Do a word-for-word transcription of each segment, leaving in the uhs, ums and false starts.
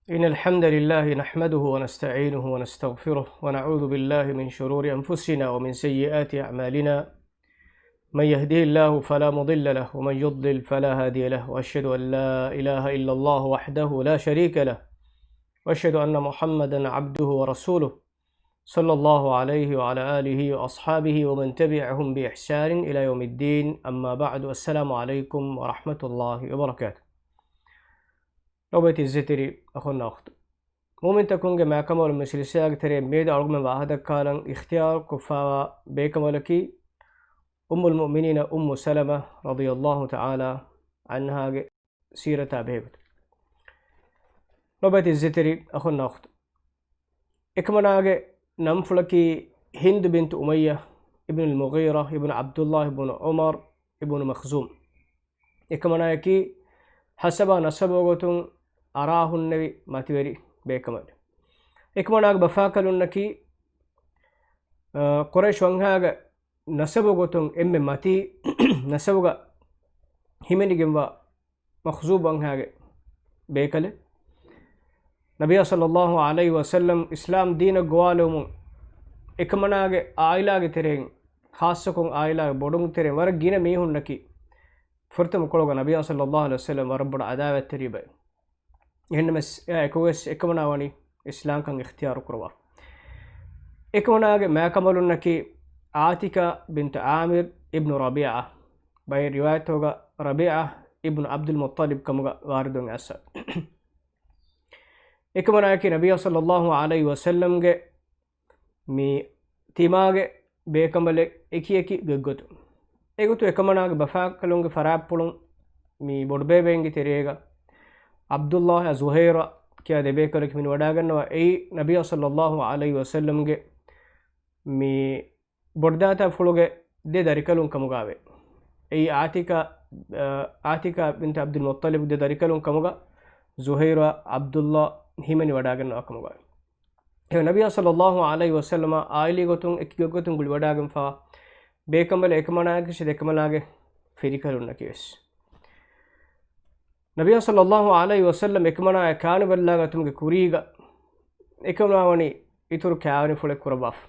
إن الحمد لله نحمده ونستعينه ونستغفره، ونعوذ بالله من شرور أنفسنا ومن سيئات أعمالنا. من يهده الله فلا مضل له، ومن يضلل فلا هادي له، وأشهد أن لا إله إلا الله وحده لا شريك له، وأشهد أن محمدا عبده ورسوله، صلى الله عليه وعلى آله وأصحابه ومن تبعهم بإحسان إلى يوم الدين. أما بعد، السلام عليكم ورحمة الله وبركاته. ލޮބުވެތި އިއްޒަތްތެރި އަޚުންނާ އުޚްތުން، މުއުމިންތަކުންގެ މާކަމަލު މި ސިލްސިލާގެ ތެރެއިން މިއަދު އަޅުގަނޑުމެން ވާހަކަދައްކާލަން އިޚްތިޔާރު ކޮށްފާވާ ބޭކަނބަލަކީ އުއްމުލް މުއުމިނީނަ އުއްމު ސަލަމަ ރަޟިޔަﷲ ތަޢާލާ ޢަންހާގެ ސީރަތާ ބެހޭގޮތުން. ލޮބުވެތި އިއްޒަތްތެރި އަޚުންނާ އުޚްތުން، އެކަމަނާގެ ނަންފުޅަކީ ހިންދު ބިންތު އުމައްޔަ އިބްނުލް މުޣީރާ އިބްނު ޢަބްދުﷲ އިބްނު ޢުމަރު އިބްނު މަޚްޒޫމް. އެކަމަނާއަކީ ހަސަބާ ނަސަބުގޮތުން އަރާހުންނެވި މަތިވެރި ބޭކަނބަލެއް. އެކަމަނާގެ ބަފާކަލުންނަކީ، އަ، ޤުރައިޝް ވަންހާގެ ނަސަބުގޮތުން އެންމެ މަތީ ނަސަބުގަ ހިމެނިގެންވާ މަޚްޒޫމް ވަންހާގެ ބޭކަލެއް. ނަބިއްޔާ ޞައްލައްލާހު ޢަލައިހި ވަސައްލަމް އިސްލާމް ދީނަށް ގޮވާލެވުމުން އެކަމަނާގެ ޢާއިލާގެ ތެރެއިން، ޚާއްޞަކޮށް ޢާއިލާގެ ބޮޑުން ތެރެއިން ވަރަށް ގިނަ މީހުންނަކީ ފުރަތަމަ ކޮޅުގަ ނަބިއްޔާ ޞައްލައްލާހު ޢަލައިހި ވަސައްލަމް ވަރަށް ބޮޑު ޢަދާވަތްތެރި ބައެއް. އެހެންނަމަވެސް އެއާއެކުވެސް އެކަމަނާ ވަނީ އިސްލާމްކަން އިޚްތިޔާރު ކުރައްވާފަ. އެކަމަނާގެ މާކަނބަލުންނަކީ ޢާތިކާ ބިންތު ޢާމިރު އިބްނު ރަބީޢާ. ބައެއް ރިވާޔަތްތަކުގަ ރަބީޢާ އިބްނު ޢަބްދުލް މުއްޠަލިބް ކަމުގަ ވާރިދުވެ އައިސްފަ. އެކަމަނާއަކީ ނަބިއްޔާ ޞައްލައްލާހު ޢަލައިހި ވަސައްލަމްގެ މި ތިމާގެ ބޭކަނބަލެއް އެކިއެކި ގޮތްގޮތުން. އެގޮތުން އެކަމަނާގެ ބަފާކަލުންގެ ފަރާތްޕުޅުން މި ބޮޑުބޭބެއިންގެ ތެރޭގަ ޢަބްދުﷲ އާ ޒުހައިރާ ކިޔާ ދެބޭކަލަކު ހިމެނިވަޑާގަންނަވާ. އެއީ ނަބިއްޔާ ޞައްލައްލާހު ޢަލައިހި ވަސައްލަމްގެ މި ބޮޑުދައިތާފުޅުގެ ދެ ދަރިކަލުން ކަމުގައެވެ. އެއީ ޢާތިކާ، އާ، ޢާތިކާ ބިންތު ޢަބްދުލް މުއްޠަލިބްގެ ދެ ދަރިކަލުން ކަމުގަ ޒުހައިރާ ޢަބްދުﷲ ހިމެނިވަޑާގަންނަވާ ކަމުގައެވެ. އެހެން ނަބިއްޔާ ޞައްލައްލާހު ޢަލައިހި ވަސައްލަމަ ޢާއިލީ ގޮތުން އެކި ގޮތްގޮތުން ގުޅިވަޑާގެންފާ ބޭކަނބަލެއް އެކަމަނާއަކީ އެކަމަނާގެ ފިރިކަލުންނަކީވެސް. ނަބިއްޔާ ޞައްލައްލާހު ޢަލައިހި ވަސައްލަމް އެކަމަނާއާ ކާނިބަލާގަތުމުގެ ކުރީގަ އެކަމަނާ ވަނީ އިތުރު ކާވެނިފުޅެއް ކުރައްވާފަ.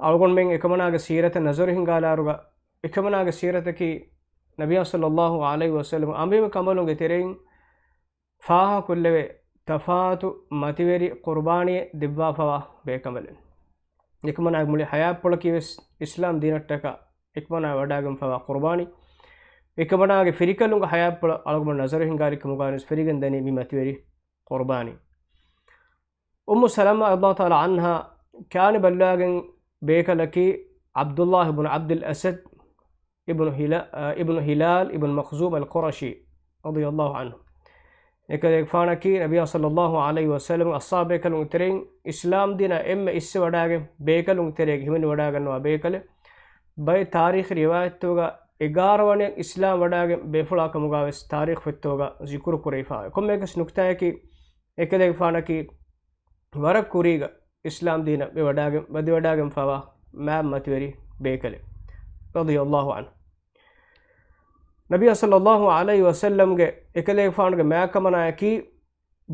އަޅުގަނޑުމެން އެކަމަނާގެ ސީރަތަށް ނަޒަރު ހިންގާލާއިރުގަ އެކަމަނާގެ ސީރަތަކީ ނަބިއްޔާ ޞައްލައްލާހު ޢަލައިހި ވަސައްލަމް އަނބިމެ ކަނބަލުންގެ ތެރެއިން ފާހަގަކޮށްލެވޭ ތަފާތު މަތިވެރި ޤުރުބާނީއެއް ދެއްވާފަވާ ބޭކަނބަލެއް. އެކަމަނާގެ މުޅި ޙަޔާތްޕުޅަކީވެސް އިސްލާމް ދީނަށްޓަކާ އެކަމަނާ ވަޑާގެންފަވާ ޤުރުބާނީ. އެކަމަނާގެ ފިރިކަލުންގެ ޙަޔާތްޕުޅަށް އަޅުގަނޑު ނަޒަރު ހިންގާލި ކަމުގައިވެސް ފެނިގެން ދަނީ މި މަތިވެރި ޤުރުބާނީ. އުއްމު ސަލަމާ ރަޟިޔަﷲ ތަޢާލާ ޢަންހާ ކާނިބަލާގެން ބޭކަލަކީ ޢަބްދުﷲ އިބްނު ޢަބްދުލް އަސަދް އިބްނު ހިލާ-، އަ، އިބްނު ހިލާލް އިބްނު މަޚްޒޫމް އަލް ޤުރަޝީ ރަޟިޔަﷲ ޢަންހު. އެކަލޭގެފާނަކީ ނަބިއްޔާ ޞައްލައްލާހު ޢަލައިހި ވަސައްލަމް އަޞްޙާބު ބޭކަލުންގެ ތެރެއިން އިސްލާމް ދީނަށް އެންމެ އިސްވެވަޑާގެން ބޭކަލުންގެ ތެރޭގަ ހިމެނިވަޑާގަންނަވާ ބޭކަލެއް. ބައެއް ތާރީޚީ ރިވާޔަތްތަކުގަ އެގާރަ ވަނައަށް އިސްލާމް ވަޑާގެން ބޭފުޅާ ކަމުގައިވެސް ތާރީޚު ފޮތްތަކުގަ ޒިކުރު ކުރެވިފައިވޭ. ކޮންމެއަކަސް ނުކުތާއަކީ އެކަލޭގެފާނަކީ ވަރަށް ކުރީގަ އިސްލާމް ދީނަށް ވެވަޑާގެން، ވަދެވަޑާގެންފަވާ މާތް މަތިވެރި ބޭކަލެއް. ރަޟިޔަﷲ ޢަންހު. ނަބިއްޔާ ޞައްލައްލާހު ޢަލައިހި ވަސައްލަމްގެ އެކަލޭގެފާނުގެ މާކަމަނާއަކީ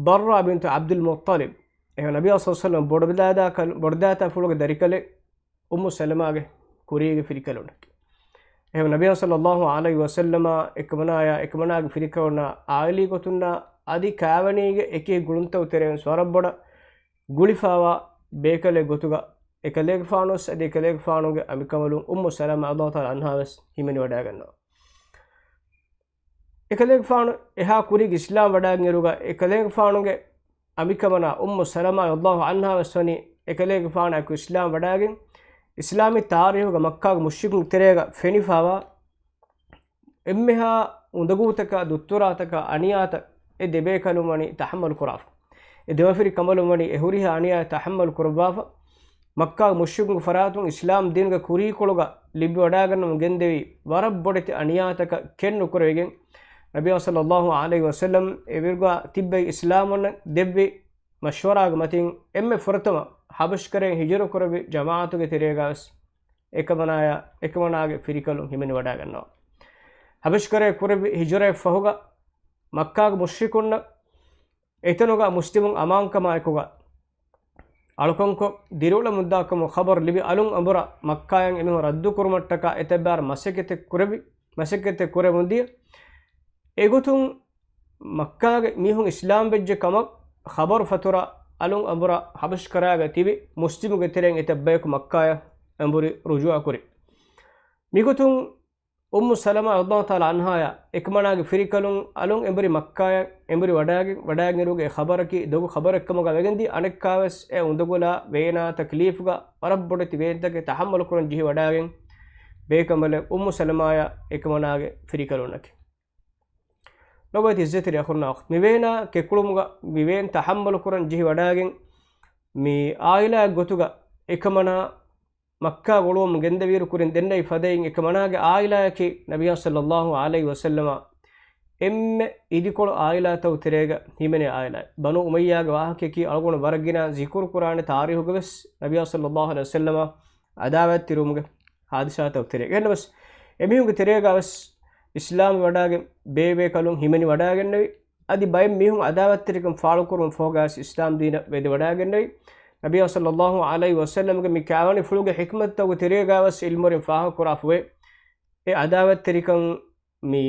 ބައްރާ ބިންތު ޢަބްދުލް މުއްޠަލިބް. އެހެން ނަބިއްޔާ ޞައްލައްލާހު ޢަލައިހި ވަސައްލަމް ބޮޑުދައިތާ ކަލު-، ބޮޑުދައިތާފުޅުގެ ދަރިކަލެއް އުއްމު ސަލަމާގެ ކުރީގެ ފިރިކަލުންނަކީ. އެހެން ނަބިއްޔާ ޞައްލައްލާހު ޢަލައިހި ވަސައްލަމާ އެކަމަނާޔާ އެކަމަނާގެ ފިރިކަލުންނާ ޢާއިލީ ގޮތުންނާ އަދި ކާވެނީގެ އެކި ގުޅުންތައް ތެރެއިން ވަރަށް ބޮޑަށް ގުޅިފަވާ ބޭކަލެއް ގޮތުގަ އެކަލޭގެފާނުވެސް އަދި އެކަލޭގެފާނުގެ އަނބިކަނބަލުން އުއްމު ސަލަމާ ރަޟިޔަﷲ ތަޢާލާ ޢަންހާވެސް ހިމެނިވަޑާގަންނަވާ. އެކަލޭގެފާނު އެހާ ކުރީގެ އިސްލާމް ވަޑާގެން އިރުގަ އެކަލޭގެފާނުގެ އަނބިކަނބަލާ އުއްމު ސަލަމާ ރަޟިޔަﷲ ޢަންހާވެސް ވަނީ އެކަލޭގެފާނާއެކު އިސްލާމް ވަޑާގެން އިސްލާމީ ތާރީޚުގަ މައްކާގެ މުޝްރިކުން ތެރޭގަ ފެނިފަވާ އެންމެހާ އުނދަގޫތަކާ، ދުއްތުރާތަކާ، އަނިޔާތައް އެ ދެބޭކަލުން ވަނީ ތަޙައްމަލު ކުރާފަ. އެ ދެމަފިރި ކަނބަލުން ވަނީ އެ ހުރިހާ އަނިޔާއެއް ތަޙައްމަލު ކުރައްވާފަ. މައްކާގެ މުޝްރިކުންގެ ފަރާތުން އިސްލާމް ދީނުގެ ކުރީކޮޅުގަ ލިބިވަޑާގަންނަވަން ގެންދެވި ވަރަށް ބޮޑެތި އަނިޔާތަކަށް ކެތް ނުކުރެވިގެން، ނަބިއްޔާ ޞައްލައްލާހު ޢަލައިހި ވަސައްލަމް އެ ވިރުގަ ތިއްބެވި އިސްލާމުންނަށް ދެއްވި މަޝްވަރާގެ މަތިން އެންމެ ފުރަތަމަ ޙަބަޝްކަރައިން ހިޖުރަ ކުރެއްވި ޖަމާޢަތުގެ ތެރޭގަވެސް އެކަމަނާޔާ، އެކަމަނާގެ ފިރިކަލުން ހިމެނިވަޑާގަންނަވާ. ޙަބަޝްކަރައިން ކުރެއްވި ހިޖުރައަށް ފަހުގަ މައްކާގެ މުޝްރިކުންނަށް އެތަނުގަ މުސްލިމުން އަމާންކަމާއެކުގަ އަޅުކަންކޮށް ދިރިއުޅެމުންދާކަމުގެ ޚަބަރު ލިބި އަލުން އަނބުރަށް މައްކާޔަށް އެމީހުން ރައްދުކުރުމަށްޓަކާ އެތައްބާރަ މަސައްކަތެއް ކުރެވި، މަސައްކަތެއް ކުރެވުންދިޔަ. އެގޮތުން މައްކާގެ މީހުން އިސްލާމްވެއްޖެ ކަމަށް ޚަބަރު ފަތުރަށް އަލުން އަނބުރަށް ޙަބަޝްކަރާގަ ތިބި މުސްލިމުގެ ތެރެއިން އެތައް ބަޔަކު މައްކާޔަށް އެނބުރި ރުޖޫޢަ ކުރި. މިގޮތުން އުއްމު ސަލަމާ ރަޟިޔަﷲ ތަޢާލާ ޢަންހާޔާ އެކަމަނާގެ ފިރިކަލުން އަލުން އެނބުރި މައްކާޔަށް އެނބުރި ވަޑާގެން، ވަޑާގެން އިރުގެ އެ ޚަބަރަކީ ދޮގު ޚަބަރެއްކަމުގަ ވެގެންދިޔަ. އަނެއްކާވެސް އެ އުނދަގުލާ ވޭނާ ތަކްލީފުގަ ވަރަށް ބޮޑެތި ވޭންތަކެއް ތަޙައްމަލު ކުރަން ޖެހި ވަޑާގެން ބޭކަނބަލެއް އުއްމު ސަލަމާޔާ އެކަމަނާގެ ފިރިކަލުންނަކީ. ލޮބުވެތި އިއްޒަތްތެރި އަޚުންނާ އުޚްތުން، މި ވޭނާ ކެކުޅުމުގަ މި ވޭން ތަޙައްމަލު ކުރަން ޖެހި ވަޑާގެން މި ޢާއިލާއެއް ގޮތުގަ އެކަމަނާ މައްކާ އުޅުވަމުން ގެންދެވިއިރު ކުރިން ދެންނެވި ފަދައިން އެކަމަނާގެ ޢާއިލާއަކީ ނަބިއްޔާ ޞައްލައްލާހު ޢަލައިހި ވަސައްލަމާ އެންމެ އިދިކޮޅު ޢާއިލާތައް ތެރޭގަ ހިމެނޭ ޢާއިލާ. ބަނޫ އުމައްޔާގެ ވާހަކަޔަކީ އަޅުގަނޑު ވަރަށް ގިނަ ޒިކުރު ކުރާނެ ތާރީޚުގަވެސް ނަބިއްޔާ ޞައްލައްލާހު ޢަލައިހި ވަސައްލަމާ ޢަދާވާތްތެރިވުމުގެ ޙާދިސާތައް ތެރޭގަ. އެހެންނަމަވެސް، އެމީހުންގެ ތެރޭގަވެސް އިސްލާމް ވަޑާގެން ބޭބޭކަލުން ހިމެނި ވަޑާގެންނެވި. އަދި ބައެއް މީހުން ޢަދާވާތްތެރިކަން ފާޅުކުރުމަށް ފަހުގަވެސް އިސްލާމް ދީނަށް ވެދެ ވަޑާގެންނެވި. ނަބިއްޔާ ޞައްލައްލާހު ޢަލައިހި ވަސައްލަމްގެ މި ކާވެނިފުޅުގެ ޙިކްމަތްތަކުގެ ތެރޭގަވެސް ޢިލްމުވެރިން ފާހަގަކުރާފައިވޭ. އެ ޢަދާވާތްތެރިކަން މި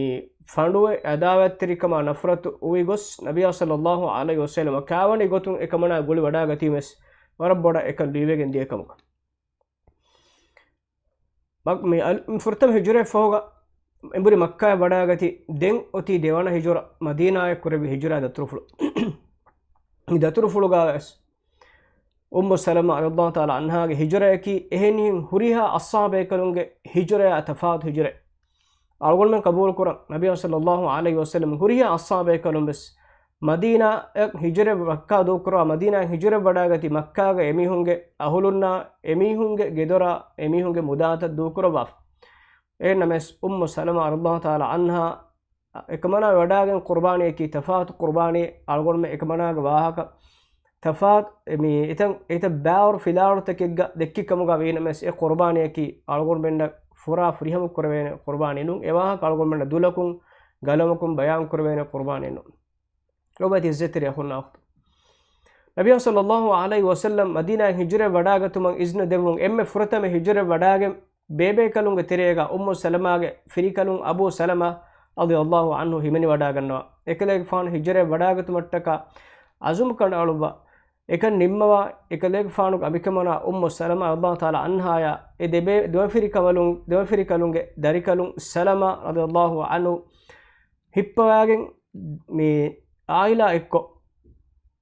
ފަނޑުވެ، ޢަދާވާތްތެރިކަމާ ނަފްރަތު އުވިގޮސް، ނަބިއްޔާ ޞައްލައްލާހު ޢަލައިހި ވަސައްލަމަށް ކާވެނި ގޮތުން އެކަމަނާ ގުޅި ވަޑާގަތީމެސް ވަރަށް ބޮޑަށް އެކަން ލިޔެވިގެން ދިޔަ ކަމަކަށް. މަ-، މި އަލް-، މި ފުރަތަމަ ހިޖުރައަށް ފަހުގަ އެނބުރި މައްކާއަށް ވަޑާގަތީ، ދެން އޮތީ ދެވަނަ ހިޖުރަ، މަދީނާއަށް ކުރެއްވި ހިޖުރާ ދަތުރުފުޅު. މި ދަތުރުފުޅުގަވެސް އުއްމު ސަލަމާ ރަޟިޔަﷲ ތަޢާލާ ޢަންހާގެ ހިޖުރަޔަކީ އެހެނިހެން ހުރިހާ އަޞްޙާބޭކަލުންގެ ހިޖުރަޔާ ތަފާތު ހިޖުރައެއް. އަޅުގަނޑުމެން ޤަބޫލުކުރަން، ނަބިއްޔާ ޞައްލައްލާހު ޢަލައިހި ވަސައްލަމް ހުރިހާ އަޞްޙާބޭކަލުން ވެސް މަދީނާއަށް ހިޖުރަ، މައްކާ ދޫކުރާ، މަދީނާއަށް ހިޖުރަ ވަޑާގަތީ މައްކާގެ އެމީހުންގެ އަހުލުންނާ، އެމީހުންގެ ގެދޮރާ، އެމީހުންގެ މުދާތައް ދޫކުރައްވާފަ. އެހެންނަމަވެސް އުއްމު ސަލަމާ ރަޟިޔަﷲ ތަޢާލާ ޢަންހާ އެކަމަނާ ވަޑާގެން ޤުރުބާނީއަކީ ތަފާތު ޤުރުބާނީ. އަޅުގަނޑުމެން އެކަމަނާގެ ވާހަކަ ތަފާތު، މި އެތަން، އެތައް ބާވަރު ފިލާވަޅުތަކެއްގަ ދެއްކި ކަމުގަ ވީނަމަވެސް، އެ ޤުރުބާނީއަކީ އަޅުގަނޑުމެންނަށް ފުރާ ފުރިހަމަ ކުރެވޭނެ ޤުރުބާނީ ނޫން. އެ ވާހަކަ އަޅުގަނޑުމެންނަށް ދުލަކުން ގަލަމަކުން ބަޔާން ކުރެވޭނެ ޤުރުބާނީ ނޫން. ލޮބުވެތި އިއްޒަތްތެރި އަޚުންނާ އުޚްތުން، ނަބިއްޔާ ޞައްލައްލާހު ޢަލައިހި ވަސައްލަމް މަދީނާއަށް ހިޖުރަ ވަޑާގަތުމަށް އިޒްނަ ދެއްވުން، އެންމެ ފުރަތަމަ ހިޖުރަ ވަޑާގެން ބޭބޭކަލުންގެ ތެރޭގަ އުއްމު ސަލަމާގެ ފިރިކަލުން އަބޫ ސަލަމާ ރަޟިޔަﷲ ޢަންހު ހިމެނިވަޑާގަންނަވާ. އެކަލޭގެފާނު ހިޖުރަ ވަޑާގަތުމަށްޓަކާ ޢަޒުމް ކަނޑައަޅުއްވާ، އެކަން ނިންމަވާ، އެކަލޭގެފާނުގެ އަނބިކަމަނާ އުއްމު ސަލަމާ ރަޟިޔަﷲ ތަޢާލާ ޢަންހާޔާ އެ ދެބޭ-، ދެމަފިރިކަމަލުން-، ދެމަފިރިކަލުންގެ ދަރިކަލުން ސަލަމާ ރަޟިޔަﷲ ޢަންހު ހިއްޕަވާގެން މި ޢާއިލާ އެއްކޮށް،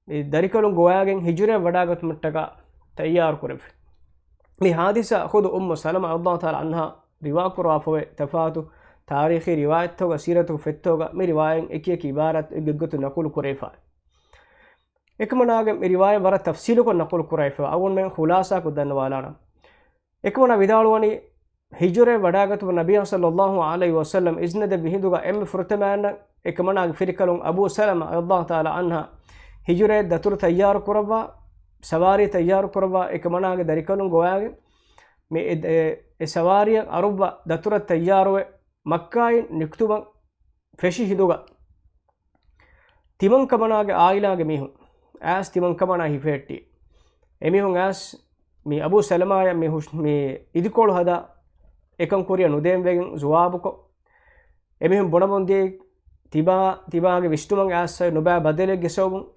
މި ދަރިކަލުން ގޮވާގެން ހިޖުރަ ވަޑާގަތުމަށްޓަކާ ތައްޔާރު ކުރެއްވި. މި ޙާދިސާ ޚުދު އުއްމު ސަލަމާ ރަޟިޔަﷲ ތަޢާލާ ޢަންހާ ރިވާ ކުރާފަވޭ، ތަފާތު ތާރީޚީ ރިވާޔަތްތަކުގަ، ސީރަތުގެ ފޮތްތަކުގަ މި ރިވާޔަތް އެކި އެކި ޢިބާރާތް އެއްގޮތުން ނަޤުލު ކުރެވިފަ. އެކަމަނާގެ މި ރިވާޔަތް ވަރަށް ތަފްޞީލުކޮށް ނަޤުލު ކުރެވިފަ، އަޅުގަނޑުމެން ޚުލާޞާކޮށް ދަންނަވާލާނަން. އެކަމަނާ ވިދާޅުވަނީ، ހިޖުރަ ވަޑާގަތުމަށް ނަބިއްޔާ ޞައްލައްލާހު ޢަލައިހި ވަސައްލަމް އިޒްނަ ދެއްވި ހިނދުގަ އެންމެ ފުރަތަމައިންނަށް އެކަމަނާގެ ފިރިކަލުން އަބޫ ސަލަމާ ރަޟިޔަﷲ ތަޢާލާ ޢަންހާ ހިޖުރައަށް ދަތުރު ތައްޔާރު ކުރައްވާ، ސަވާރީ ތައްޔާރު ކުރައްވާ، އެކަމަނާގެ ދަރިކަލުން ގޮވާގެން މި އެ، އެ، އެ ސަވާރީއަށް އަރުއްވާ ދަތުރަށް ތައްޔާރުވެ، މައްކާއިން ނިކުތުމަށް ފެށި ހިނދުގަ، ތިމަންކަމަނާގެ ޢާއިލާގެ މީހުން އައިސް ތިމަންކަމަނާ ހިފެހެއްޓި. އެމީހުން އައިސް މި އަބޫ ސަލަމާޔަށް މި ހުށް-، މި އިދިކޮޅު ހަދާ އެކަން ކުރިއަށް ނުދޭން ވެގެން ޖުވާބުކޮށް، އެމީހުން ބުނަމުން ދިޔައީ، ތިބާ، ތިބާގެ ވިސްނުމަށް އައިސް ނުބައި ބަދަލެއްގެ ސަބަބުން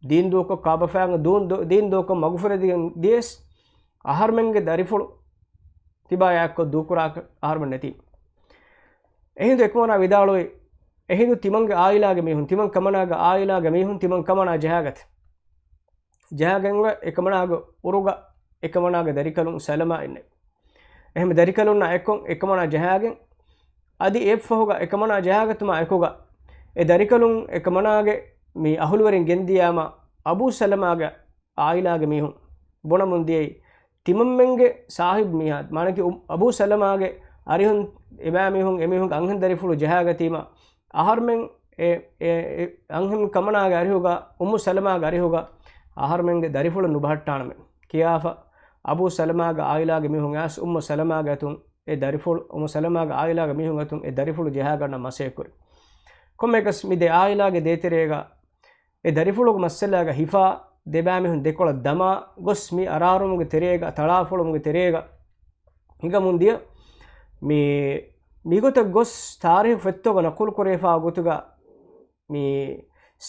ދީން ދޫކޮށް ކާބަފައިން ދޫން ދޫ-، ދީން ދޫކޮށް މަގުފުރެދިގެން ދިޔަސް، އަހަރުމެންގެ ދަރިފުޅު ތިބާ އެއާއެއްކޮށް ދޫކުރާކަށް އަހަރުމެން ނެތީ. އެހިނދު އެކަމަނާ ވިދާޅުވި، އެހިނދު ތިމަންގެ ޢާއިލާގެ މީހުން، ތިމަން ކަމަނާގެ ޢާއިލާގެ މީހުން ތިމަން ކަމަނާ ޖަހާގަތެ. ޖަހާގެންވެ އެކަމަނާގެ އުރުގަ އެކަމަނާގެ ދަރިކަލުން ސަލަމާ އިންނެވި. އެހެން ދަރިކަލުންނާ އެއްކޮށް އެކަމަނާ ޖަހާގެން، އަދި އެއަށްފަހުގަ އެކަމަނާ ޖަހާގަތުމާ އެކުގަ އެ ދަރިކަލުން އެކަމަނާގެ މި އަހުލުވެރިން ގެންދިޔާމަ އަބޫ ސަލަމާގެ ޢާއިލާގެ މީހުން ބުނަމުން ދިޔައީ، ތިމަންމެންގެ ސާހިބު މީހާ، މާނަކީ އު-، އަބޫ ސަލަމާގެ އަރިހުން އެބައިމީހުން، އެމީހުންގެ އަންހެން ދަރިފުޅު ޖަހާގަތީމަ، އަހަރުމެން އެ، އެ، އެ އަންހެން ކަމަނާގެ އަރިހުގަ، އުއްމު ސަލަމާގެ އަރިހުގަ އަހަރުމެންގެ ދަރިފުޅު ނުބަހައްޓާނަމޭ ކިޔާފަ، އަބޫ ސަލަމާގެ ޢާއިލާގެ މީހުން އައިސް އުއްމު ސަލަމާގެ އަތުން އެ ދަރިފުޅު، އުއްމު ސަލަމާގެ ޢާއިލާގެ މީހުން އަތުން އެ ދަރިފުޅު ޖަހާގަންނަ މަސައްކަތް ކުރި. ކޮންމެއަކަސް މި ދެ ޢާއިލާގެ ދޭތެރޭގަ އެ ދަރިފުޅުގެ މައްސަލާގަ ހިފާ، ދެބައިމީހުން ދެކޮޅަށް ދަމާ ގޮސް، މި އަރާރުމުގެ ތެރޭގަ، ތަޅާފޮޅުމުގެ ތެރޭގަ ހިނގަމުން ދިޔަ. މި، މިގޮތަށް ގޮސް، ތާރީހު ފޮތްތަކުގަ ނަޤުލު ކުރެވިފާ ގޮތުގަ، މި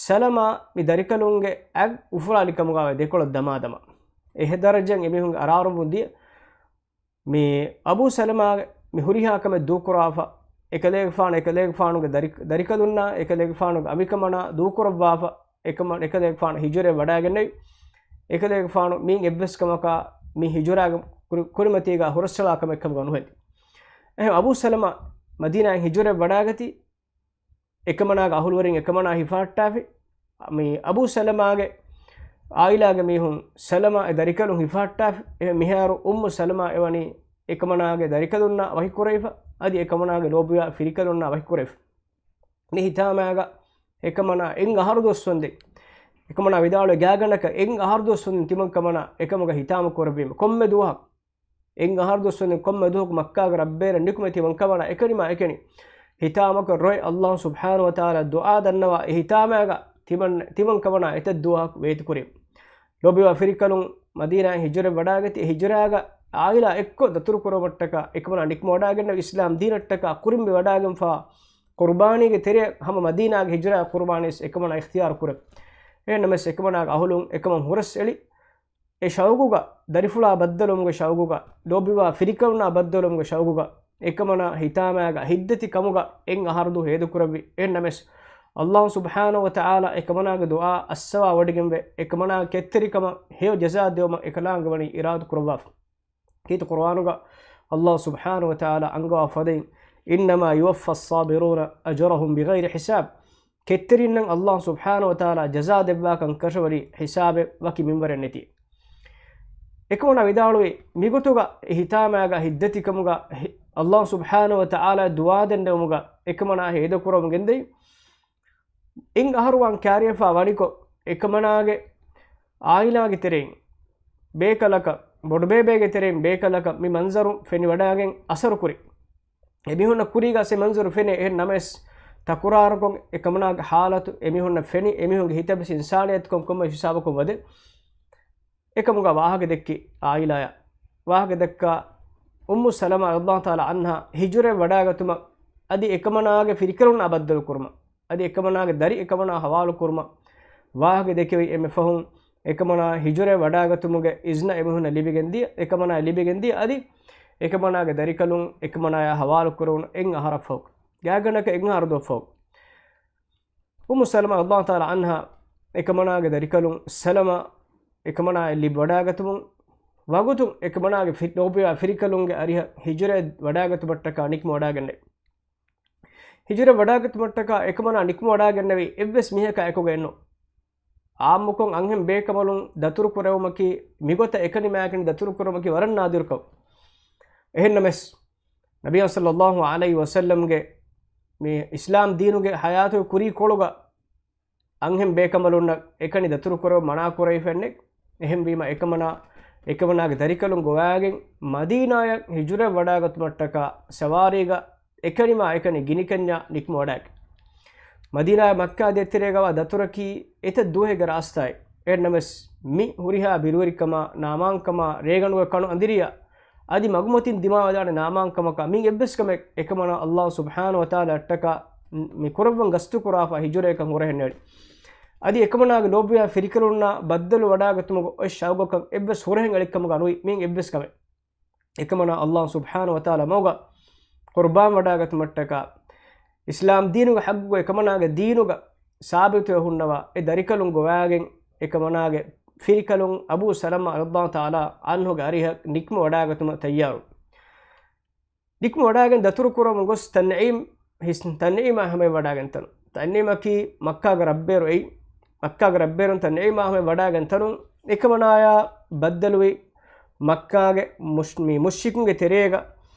ސަލަމާ މި ދަރިކަލުންގެ އަތް އުފުލާލި ކަމުގަ ވައި ދެކޮޅަށް ދަމާ ދަމާ، އެ ދަރަޖައިން އެމީހުންގެ އަރާރުމުން ދިޔަ. މި އަބޫ ސަލަމާގެ މި ހުރިހާ ކަމެއް ދޫކުރާފަ، އެކަލޭގެފާނު، އެކަލޭގެފާނުގެ ދަރި-، ދަރިކަލުންނާ، އެކަލޭގެފާނުގެ އަނބިކަމަނާ ދޫކުރައްވާފަ، އެކަމަ-، އެކަލޭގެފާނު ހިޖުރައެއް ވަޑައިގެންނެވި. އެކަލޭގެފާނު މިއިން އެއްވެސް ކަމަކާ މި ހިޖުރާގެ ކުރި-، ކުރިމަތީގަ ހުރަސްއަޅާ ކަމެއް ކަމުގަ ނުހެދި. އެހެން އަބޫ ސަލަމާ މަދީނާއިން ހިޖުރައެއް ވަޑައިގަތީ، އެކަމަނާގެ އަހުލުވެރިން އެކަމަނާ ހިފަހައްޓާފި، މި އަބޫ ސަލަމާގެ އާއިލާގެ މީހުން ސަލަމާ އެ ދަރިކަލުން ހިފަހައްޓާފި. އެހެން މިހާރު އުއްމު ސަލަމާ އެވަނީ އެކަމަނާގެ ދަރިކަލުންނާ ވަކިކުރެވިފަ، އަދި އެކަމަނާގެ ލޯބިވާ ފިރިކަލުންނާ ވަކިކުރެވިފަ. މި ހިތާމައިގަ އެކަމަނާ އެއް އަހަރު ދުވަސްވަންދެން، އެކަމަނާ ވިދާޅުވި ގާތްގަނޑަކަށް އެއް އަހަރު ދުވަސްވަންދެން ތިމަން ކަމަނާ އެކަމުގަ ހިތާމަ ކުރެއްވީމަ. ކޮންމެ ދުވަހަކު އެއް އަހަރު ދުވަސްވަންދެން ކޮންމެ ދުވަހަކު މައްކާގެ ރައްބޭރަށް ނިކުމެ ތިމަން ކަމަނާ އެކަނިމާ އެކަނި ހިތާމަކޮށް ރޮއެ އައްލާހު ސުބްޙާނަހު ވަތަޢާލާ ދުޢާ ދަންނަވާ އެ ހިތާމައިގަ ތިމަން، ތިމަން ކަމަނާ އެތައް ދުވަހަކު ވޭތުކުރި. ލޯބިވާ ފިރިކަލުން މަދީނާއިން ހިޖުރަ ވަޑާގަތީ، އެ ހިޖުރާގަ އާއިލާ އެއްކޮށް ދަތުރު ކުރުމަށްޓަކާ އެކަމަނާ ނިކުމެ ވަޑާގެންނެވި، އިސްލާމް ދީނަށްޓަކާ ކުރިން ވެވަޑާގެންފާ ޤުރުބާނީގެ ތެރެއަށް ހަމަ މަދީނާގެ ހިޖުރާ ޤުރުބާނީސް އެކަމަނާ އިޚްތިޔާރު ކުރެ. އެހެންނަމަސް އެކަމަނާގެ އަހުލުން އެކަމަށް ހުރަސް އެޅި، އެ ޝައުގުގަ، ދަރިފުޅާ ބައްދަލުވުމުގެ ޝައުގުގަ، ލޯބިވާ ފިރިކަލުންނާ ބައްދަލުވުމުގެ ޝައުގުގަ، އެކަމަނާ ހިތާމައިގަ ހިތްދަތި ކަމުގަ އެއް އަހަރު ދުވަހު ހޭދަކުރެއްވި. އެހެންނަމަސް، އައްލާހު ސުބްޙާނަހު ވަތަޢާލާ އެކަމަނާގެ ދުޢާ އައްސަވާ ވޮޑިގެންވެ، އެކަމަނާގެ ކެތްތެރިކަމަށް ހެޔޮ ޖަޒާ ދެވުމަށް އެކަލާނގެ ވަނީ އިރާދަ ކުރައްވާފަ. ކީރިތި ޤުރުއާނުގަ އައްލާހު ސުބްޙާނަހު ވަތަޢާލާ އަންގަވާ ފަދައިން، "إنما يوفى الصابرون أجرهم بغير حساب." ކެތްތެރިންނަށް އައްލާހު ސުބްޙާނަހު ވަތަޢާލާ ޖަޒާ ދެއްވާކަން ކަށަވަރީ ހިސާބެއް ވަކި މިންވަރެއް ނެތި. އެކަމަނާ ވިދާޅުވި، މިގޮތުގަ ހިތާމައިގަ ހިތްދަތިކަމުގަ ހި-، އައްލާހު ސުބްޙާނަހު ވަތަޢާލާ ދުޢާ ދެންނެވުމުގަ އެކަމަނާ ހޭދަކުރަމުން ގެންދެވި. އިން އަހަރު ވާން ކާރިޔަފާ ވަނިކޮށް، އެކަމަނާގެ އާއިލާގެ ތެރެއިން ބޭކަލަކަށް، ބޮޑުބޭބޭގެ ތެރެއިން ބޭކަލަކަށް މި މަންޒަރު ފެނިވަޑާގެން އަސަރުކުރި. އެމީހުންނަށް ކުރީގަ އެ މަންޒަރު ފެނޭ. އެހެން ނަމަވެސް، ތަކުރާރުކޮށް އެކަމަނާގެ ހާލަތު އެމީހުންނަށް ފެނި، އެމީހުންގެ ހިތަށް ވެސް އިންސާނިއްޔަތުކަން ކޮންމެ ހިސާބަކުން ވަދެ. އެކަމުގަ ވާހަކަ ދެއްކި އާއިލާޔަށް. ވާހަކަ ދައްކާ އުއްމު ސަލަމާ ރަޟިޔަﷲ ތަޢާލާ ޢަންހާ ހިޖުރައެއް ވަޑާގަތުމަށް، އަދި އެކަމަނާގެ ފިރިކަލުންނާ ބައްދަލު ކުރުމަށް، އަދި އެކަމަނާގެ ދަރި އެކަމަނާ ހަވާލު ކުރުމަށް ވާހަކަ ދެކެވި. އެންމެ ފަހުން އެކަމަނާ ހިޖުރައެއް ވަޑާގަތުމުގެ އިޒްނަ އެމީހުންނަށް ލިބިގެން ދިޔަ، އެކަމަނާ ލިބިގެން ދިޔަ، އަދި އެކަމަނާގެ ދަރިކަލުން އެކަމަނާޔާ ހަވާލު ކުރެވުނު އެއް އަހަރަށް ފަހު، ގާތްގަނޑަކަށް އެއް އަހަރު ދުވަހަށް ފަހު، އުއްމު ސަލަމާ ރަޟިޔަﷲ ތަޢާލާ ޢަންހާ އެކަމަނާގެ ދަރިކަލުން ސަލަމާ އެކަމަނާއަށް ލިބި ވަޑާގަތުމުން ވަގުތުން އެކަމަނާގެ ފި-، ލޯބިވާ ފިރިކަލުންގެ އަރިހަށް ހިޖުރައެއް ވަޑާގަތުމަށްޓަކާ ނިކުމެ ވަޑާގެންނެވި. ހިޖުރަ ވަޑާގަތުމަށްޓަކާ އެކަމަނާ ނިކުމެ ވަޑާގެންނެވި އެއްވެސް މީހަކާ އެކުގަ އެއްނު. ޢާއްމުކޮށް އަންހެން ބޭކަނބަލުން ދަތުރު ކުރެވުމަކީ، މިގޮތަށް އެކަނި މާކަނި ދަތުރު ކުރުމަކީ ވަރަށް ނާދިރު ކަމެއް. އެހެންނަމަސް، ނަބިއްޔާ ޞައްލަﷲ ޢަލައިހި ވަސައްލަމްގެ މި އިސްލާމް ދީނުގެ ޙަޔާތުގެ ކުރީ ކޮޅުގަ އަންހެން ބޭކަނބަލުންނަށް އެކަނި ދަތުރު ކުރެވުން މަނާ ކުރެވިފައެއްނެތް. އެހެންވީމަ އެކަމަނާ، އެކަމަނާގެ ދަރިކަލުން ގޮވާގެން މަދީނާޔަށް ހިޖުރަ ވަޑާގަތުމަށްޓަކާ ސަވާރީގަ އެކަނިމާ އެކަނި ގިނިކަންޏާ ނިކުމެ ވަޑާގެން. މަދީނާޔާ މައްކާ ދޭތެރޭގަވާ ދަތުރަކީ އެތައް ދުވަހެއްގެ ރާސްތާއެއް. އެހެންނަމަވެސް، މި ހުރިހާ ބިރުވެރިކަމާ، ނާމާންކަމާ، ރޭގަނޑުގެ ކަނު އަނދިރިޔާ، އަދި މަގުމަތިން ދިމާވެދާނެ ނާމާންކަމަކާ، މި އެއްވެސް ކަމެއް އެކަމަނާ އައްލާހު ސުބްޙާނަހު ވަތަޢާލާއަށްޓަކާ މި ކުރައްވަން ގަސްތުކުރާފަ ހިޖުރައަކަށް ހުރެހެންނެވި. އަދި އެކަމަނާގެ ލޯބިވާ ފިރިކަލުންނާ ބައްދަލު ވަޑާގަތުމުގެ އޮތް ޝައުގަކަށް އެއްވެސް ހުރެހެން އެޅިކަމުގަ ނުވި މި އެއްވެސް ކަމެއް. އެކަމަނާ އައްލާހު ސުބްޙާނަހު ވަތަޢާލާ މަގުގަ ޤުރުބާން ވަޑާގަތުމަށްޓަކާ، އިސްލާމް ދީނުގެ ޙައްޤުގަ އެކަމަނާގެ ދީނުގަ ސާބިތުވެ ހުންނަވާ އެ ދަރިކަލުން ގޮވާގެން އެކަމަނާގެ ފިރިކަލުން އަބޫ ސަލަމާ ރަޟިޔަﷲ ތަޢާލާ ޢަންހުގެ އަރިހަށް ނިކުމެ ވަޑާގަތުމަށް ތައްޔާރު. ނިކުމެ ވަޑާގެން ދަތުރު ކުރަމުން ގޮސް ތަންޢީމް ހިސް-، ތަންޢީމާ ހަމަޔަށް ވަޑާގެން ތަނު. ތަންޢީމަކީ މައްކާގެ ރައްބޭރު އެއީ. މައްކާގެ ރައްބޭރުން ތަންޢީމާ ހަމަޔަށް ވަޑާގެން ތަނުން އެކަމަނާޔާ ބައްދަލުވި މައްކާގެ މުޝް-، މި މުޝްރިކުންގެ ތެރޭގަ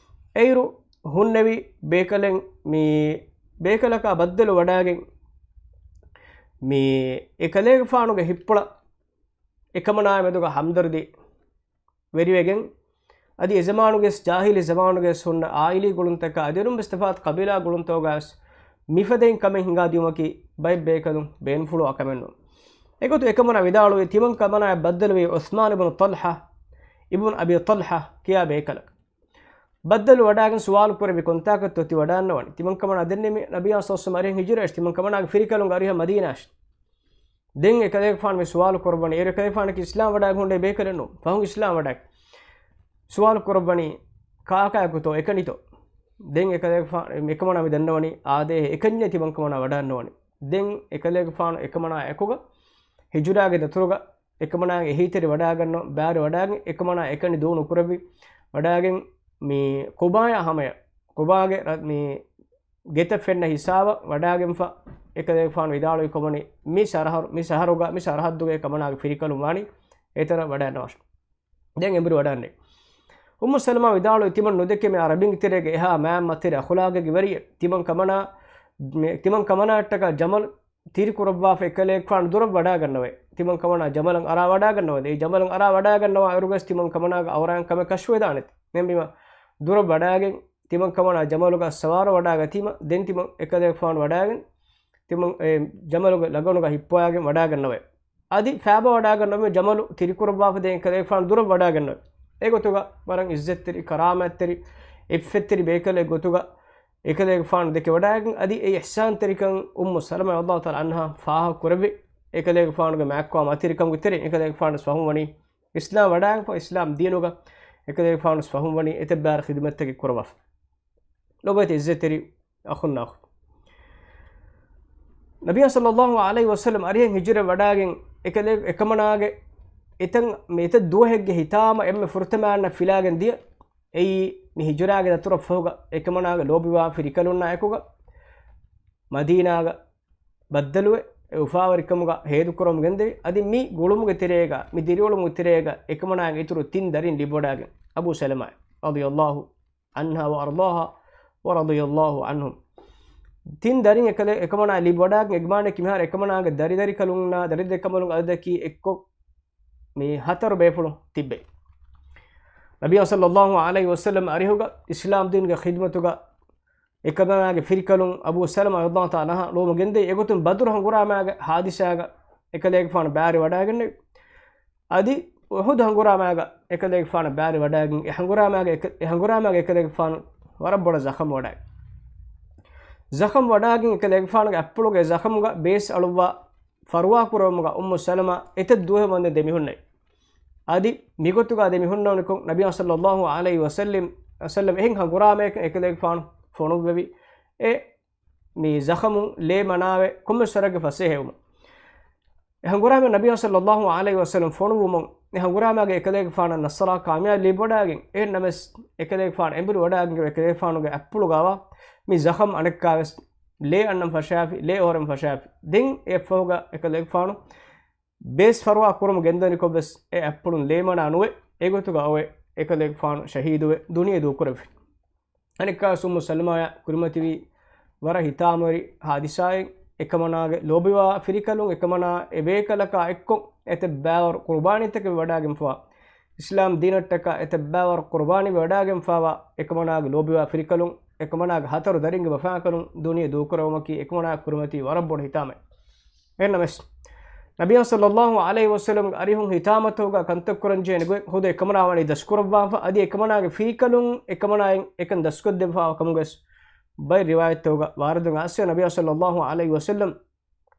އެއިރު ހުންނެވި ބޭކަލެއް، މި ބޭކަލަކާ ބައްދަލު ވަޑާގެން މި އެކަލޭގެފާނުގެ ހިތްޕުޅަށް އެކަމަނާޔާ މެދުގަ ހަމްދަރްދީ ވެރިވެގެން، އަދި އެ ޒަމާނުގެސް، ޖާހިލީ ޒަމާނުގެސް ހުންނަ އާއިލީ ގުޅުންތަކާ އަދި އެރުން ވެސް ތަފާތު ޤަބީލާ ގުޅުންތަކުގަސް މިފަދައިން ކަމެއް ހިނގާދިޔުމަކީ ބައެއް ބޭކަލުން ބޭނުންފުޅުވާ ކަމެއް ނޫން. އެގޮތުން އެކަމަނާ ވިދާޅުވީ، ތިމަން ކަމަނާއަށް ބައްދަލުވީ ޢުޘްމާން އިބްނު ޠަލްޙާ، އިބްނު އަބީ ޠަލްޙާ ކިޔާ ބޭކަލަކަށް. ބައްދަލު ވަޑާގެން ސުވާލު ކުރެއްވި، ކޮންތާކަށްތޯ ތި ވަޑާންނަވަނީ؟ ތިމަން ކަމަނާ ދެންނެވި ނަބިއްޔާ ޞައްލަﷲު ޢަލައިހި ވަސައްލަމް އަރިހަށް ހިޖުރައަށް، ތިމަން ކަމަނާގެ ފިރިކަލުންގެ އަރިހަށް މަދީނާއަށް. ދެން އެކަލޭގެފާނު މި ސުވާލު ކުރައްވަނީ، އޭރު އެކަލޭގެފާނަކީ އިސްލާމް ވަޑާގެން ހުންނެވި ބޭކަލެއް ނޫން. ފަހުން އިސްލާމް ވަޑާގެން. ސުވާލު ކުރައްވަނީ، ކާކާއެކުތޯ އެކަނިތޯ؟ ދެން އެކަލޭގެފާނު، އެކަމަނާ މި ދަންނަވަނީ، އާދޭހޭ އެކަންޏޭ ތިމަން ކަމަނާ ވަޑާންނަވަނީ. ދެން އެކަލޭގެފާނު އެކަމަނާ އެކުގަ ހިޖުރާގެ ދަތުރުގަ އެކަމަނާގެ އެހީތެރި ވަޑާގަންނަ، ބާރު ވަޑާގެން އެކަމަނާ އެކަނި ދޫ ނުކުރެއްވި، ވަޑާގެން މި ޤުބާޔާ ހަމަޔަށް، ޤުބާގެ ރަ-، މި ގެތައް ފެންނަ ހިސާބަށް ވަޑާގެންފަ އެކަލޭގެފާނު ވިދާޅުވި ކޮމަނި މި ސަރަހަރު، މި ސަހަރުގަ، މި ސަރަހައްދުގައި ކަމަނާގެ ފިރިކަލުން ވާނީ އެތަނަށް ވަޑާންނަވާށި. ދެން އެނބުރި ވަޑާންނެވި. އުއްމު ސަލަމާ ވިދާޅުވި، ތިމަން ނުދެކެ މި ޢަރަބިންގެ ތެރޭގަ އެހާ މާތް މަތިވެރި އަޚުލާގެއްގެ ވެރިއެއް. ތިމަން ކަމަނާ، މި، ތިމަން ކަމަނާއަށްޓަކާ ޖަމަލު ތިރިކުރައްވާފަ އެކަލޭގެފާނު ދުރަށް ވަޑާގަންނަވައި. ތިމަން ކަމަނާ ޖަމަލަށް އަރާ ވަޑާގަންނަވަދޭ. އެ ޖަމަލަށް އަރާ ވަޑާގަންނަވާ އިރުގަސް ތިމަން ކަމަނާގެ އަވަރާން ކަމެއް ކަށުވެދާނެތި. އެހެންވީމަ ދުރަށް ވަޑާގެން ތިމަން ކަމަނާ ޖަމަލުގަ ސަވާރު ވަޑާގަތީމަ، ދެން ތިމަން އެކަލޭގެފާނު ވަޑާގެން ތިމަން އެ ޖަމަލުގެ ލަގަނުގަ ހިއްޕަވާގެން ވަޑާގަންނަވައި. އަދި ފާބަ ވަޑާގަންނަވަމެ ޖަމަލު ތިރިކުރައްވާފަ ދެން އެކަލޭގެފާނު ދުރަށް ވަޑާގަންނަވައި. އެގޮތުގަ ވަރަށް އިއްޒަތްތެރި، ކަރާމާތްތެރި، އިއްފަތްތެރި ބޭކަލެއް ގޮތުގަ އެކަލޭގެފާނު ދެކެ ވަޑާގެން އަދި އެ އިޙްސާންތެރިކަން އުއްމު ސަލަމާ ރަޟިޔަﷲ ތަޢާލާ ޢަންހާ ފާހަގަ ކުރެއްވި. އެކަލޭގެފާނުގެ މާތްކޮށް މަތިވެރިކަމުގެ ތެރެއިން އެކަލޭގެފާނު ވެސް ފަހުން ވަނީ އިސްލާމް ވަޑާގެންފަ، އިސްލާމް ދީނުގަ އެކަލޭގެފާނު ވެސް ފަހުން ވަނީ އެތައް ބާރަ ޚިދުމަތްތަކެއް ކުރައްވާފަ. ލޮބުވެތި އިއްޒަތްތެރި އަޚުންނާ އުޚްތުން. ނަބިއްޔާ ޞައްލަﷲު ޢަލައިހި ވަސައްލަމް އަރިހަށް ހިޖުރަ ވަޑާގެން އެކަލޭ-، އެކަމަނާގެ އެތަން، މި އެތައް ދުވަހެއްގެ ހިތާމަ އެންމެ ފުރަތަމައަންނަށް ފިލާގެން ދިޔަ. އެއީ މި ހިޖުރާގެ ދަތުރަށް ފަހުގަ އެކަމަނާގެ ލޯބިވާ ފިރިކަލުންނާ އެކުގަ މަދީނާގަ ބައްދަލުވެ، އެ އުފާވެރިކަމުގަ ހޭދުކުރަމުގެންދެވި. އަދި މި ގުޅުމުގެ ތެރޭގަ، މި ދިރިއުޅުމުގެ ތެރޭގަ އެކަމަނާގެ އިތުރު ތިން ދަރިން ލިބިވަޑާގެން، އަބޫ ސަލަމާ ރަޟިޔަﷲ ޢަންހާ ވައަރްޟާހާ ވަރަޟިޔަﷲ ޢަންހުމް. ތިން ދަރިން އެކަލޭ-، އެކަމަނާ ލިބިވަޑާގެން އެގްމާނެކި މިހާރު އެކަމަނާގެ ދަރިދަރިކަލުންނާ ދަރިދަރިކަނބަލުން އަދަދަކީ އެއްކޮށް މި ހަތަރު ބޭފުޅުން ތިއްބެވި. ނަބިއްޔާ ޞައްލަﷲު ޢަލައިހި ވަސައްލަމް އަރިހުގަ އިސްލާމް ދީނުގެ ޚިދުމަތުގަ އެކަމަނާގެ ފިރިކަލުން އަބޫ ސަލަމާ ރަޟިޔަﷲ ތަޢާލާ ޢަންހު ލޯމުގެންދެވި. އެގޮތުން ބަދުރު ހަނގުރާމާގެ ޙާދިސާގަ އެކަލޭގެފާނު ބާރި ވަޑާގެންނެވި. އަދި އުޙުދު ހަނގުރާމާގަ އެކަލޭގެފާނު ބާރި ވަޑާގެން، އެ ހަނގުރާމާގަ އެކަ-، އެ ހަނގުރާމާގަ އެކަލޭގެފާނު ވަރަށް ބޮޑަށް ޒަޚަމް ވަޑާގެން. ޒަޚަމް ވަޑާގެން އެކަލޭގެފާނުގެ އަތްޕުޅުގެ ޒަޚަމުގަ ބޭސް އަޅުއްވާ ފަރުވާ ކުރުމުގަ އުއްމު ސަލަމާ އެތައް ދުވަހެއް ވަންދެން ދެމިހުންނެވި. އަދި މިގޮތުގަ ދެމިހުންނެވުނިކޮށް، ނަބިއްޔާ ޞައްލަﷲު ޢަލައިހި ވަސައްލަމް، ވަސައްލަމް އެހެން ހަނގުރާމައެއް އެކަލޭގެފާނު ފޮނުއްވެވި. އެ މި ޒަޚަމުން ލޭ މަނާވެ ކޮންމެސް ވަރަކަށް ފަސޭހަވުމުން. އެ ހަނގުރާމަ ނަބިއްޔާ ޞައްލަﷲު ޢަލައިހި ވަސައްލަމް ފޮނުއްވުމުން، އެ ހަނގުރާމާގަ އެކަލޭގެފާނަށް ނަޞްރާ ކާމިޔާބީ ލިބިވަޑާގެން، އެހެންނަމަވެސް އެކަލޭގެފާނު އެނބުރި ވަޑާގެން އެކަލޭގެފާނުގެ އަތްޕުޅުގަވާ މި ޒަޚަމް އަނެއްކާވެސް ލޭ އަންނަން ފަށާފި، ލޭ އޮހޮރެން ފަށާފި. ދެން އެއަށްފަހުގަ އެކަލޭގެފާނު ބޭސް ފަރުވާ ކުރުމު ގެންދަނިކޮށްވެސް އެ އަތްޕުޅުން ލޭމަނާ ނުވެ، އެގޮތުގަ އޮވެ އެކަލޭގެފާނު ޝަހީދުވެ ދުނިޔެ ދޫކުރެއްވި. އަނެއްކާވެސް އުއްމު ސަލަމާޔާ ކުރިމަތިވީ ވަރަށް ހިތާމަވެރި ހާދިސާއެއް. އެކަމަނާގެ ލޯބިވާ ފިރިކަލުން އެކަމަނާ އެބޭކަލަކާ އެއްކޮށް އެތައް ބައިވަރު ޤުރުބާނީތަކެއް ވެވަޑާގެންފަވާ، އިސްލާމް ދީނަށްޓަކާ އެތައް ބައިވަރު ޤުރުބާނީ ވެވަޑާގެންފަވާ އެކަމަނާގެ ލޯބިވާ ފިރިކަލުން، އެކަމަނާގެ ހަތަރު ދަރިންގެ ވަފާކަލުން ދުނިޔެ ދޫކުރެވުމަކީ އެކަމަނާ ކުރިމަތިވީ ވަރަށް ބޮޑު ހިތާމައެއް. އެހެންނަމަވެސް، ނަބިއްޔާ ޞައްލަﷲު ޢަލައިހި ވަސައްލަމްގެ އަރިހުން ހިތާމަތަކުގަ ކަންތައް ކުރަންޖެހޭނެ ގޮތް ޚުދު އެކަމަނާ ވަނީ ދަސްކުރައްވާފަ، އަދި އެކަމަނާގެ ފިރިކަލުން އެކަމަނާއިން އެކަން ދަސްކޮށްދެއްވާ ކަމުގަސް ބައެއް ރިވާޔަތްތަކުގަ ވާރިދުވެގެން އައިސްފަ ނަބިއްޔާ ޞައްލަﷲު ޢަލައިހި ވަސައްލަމް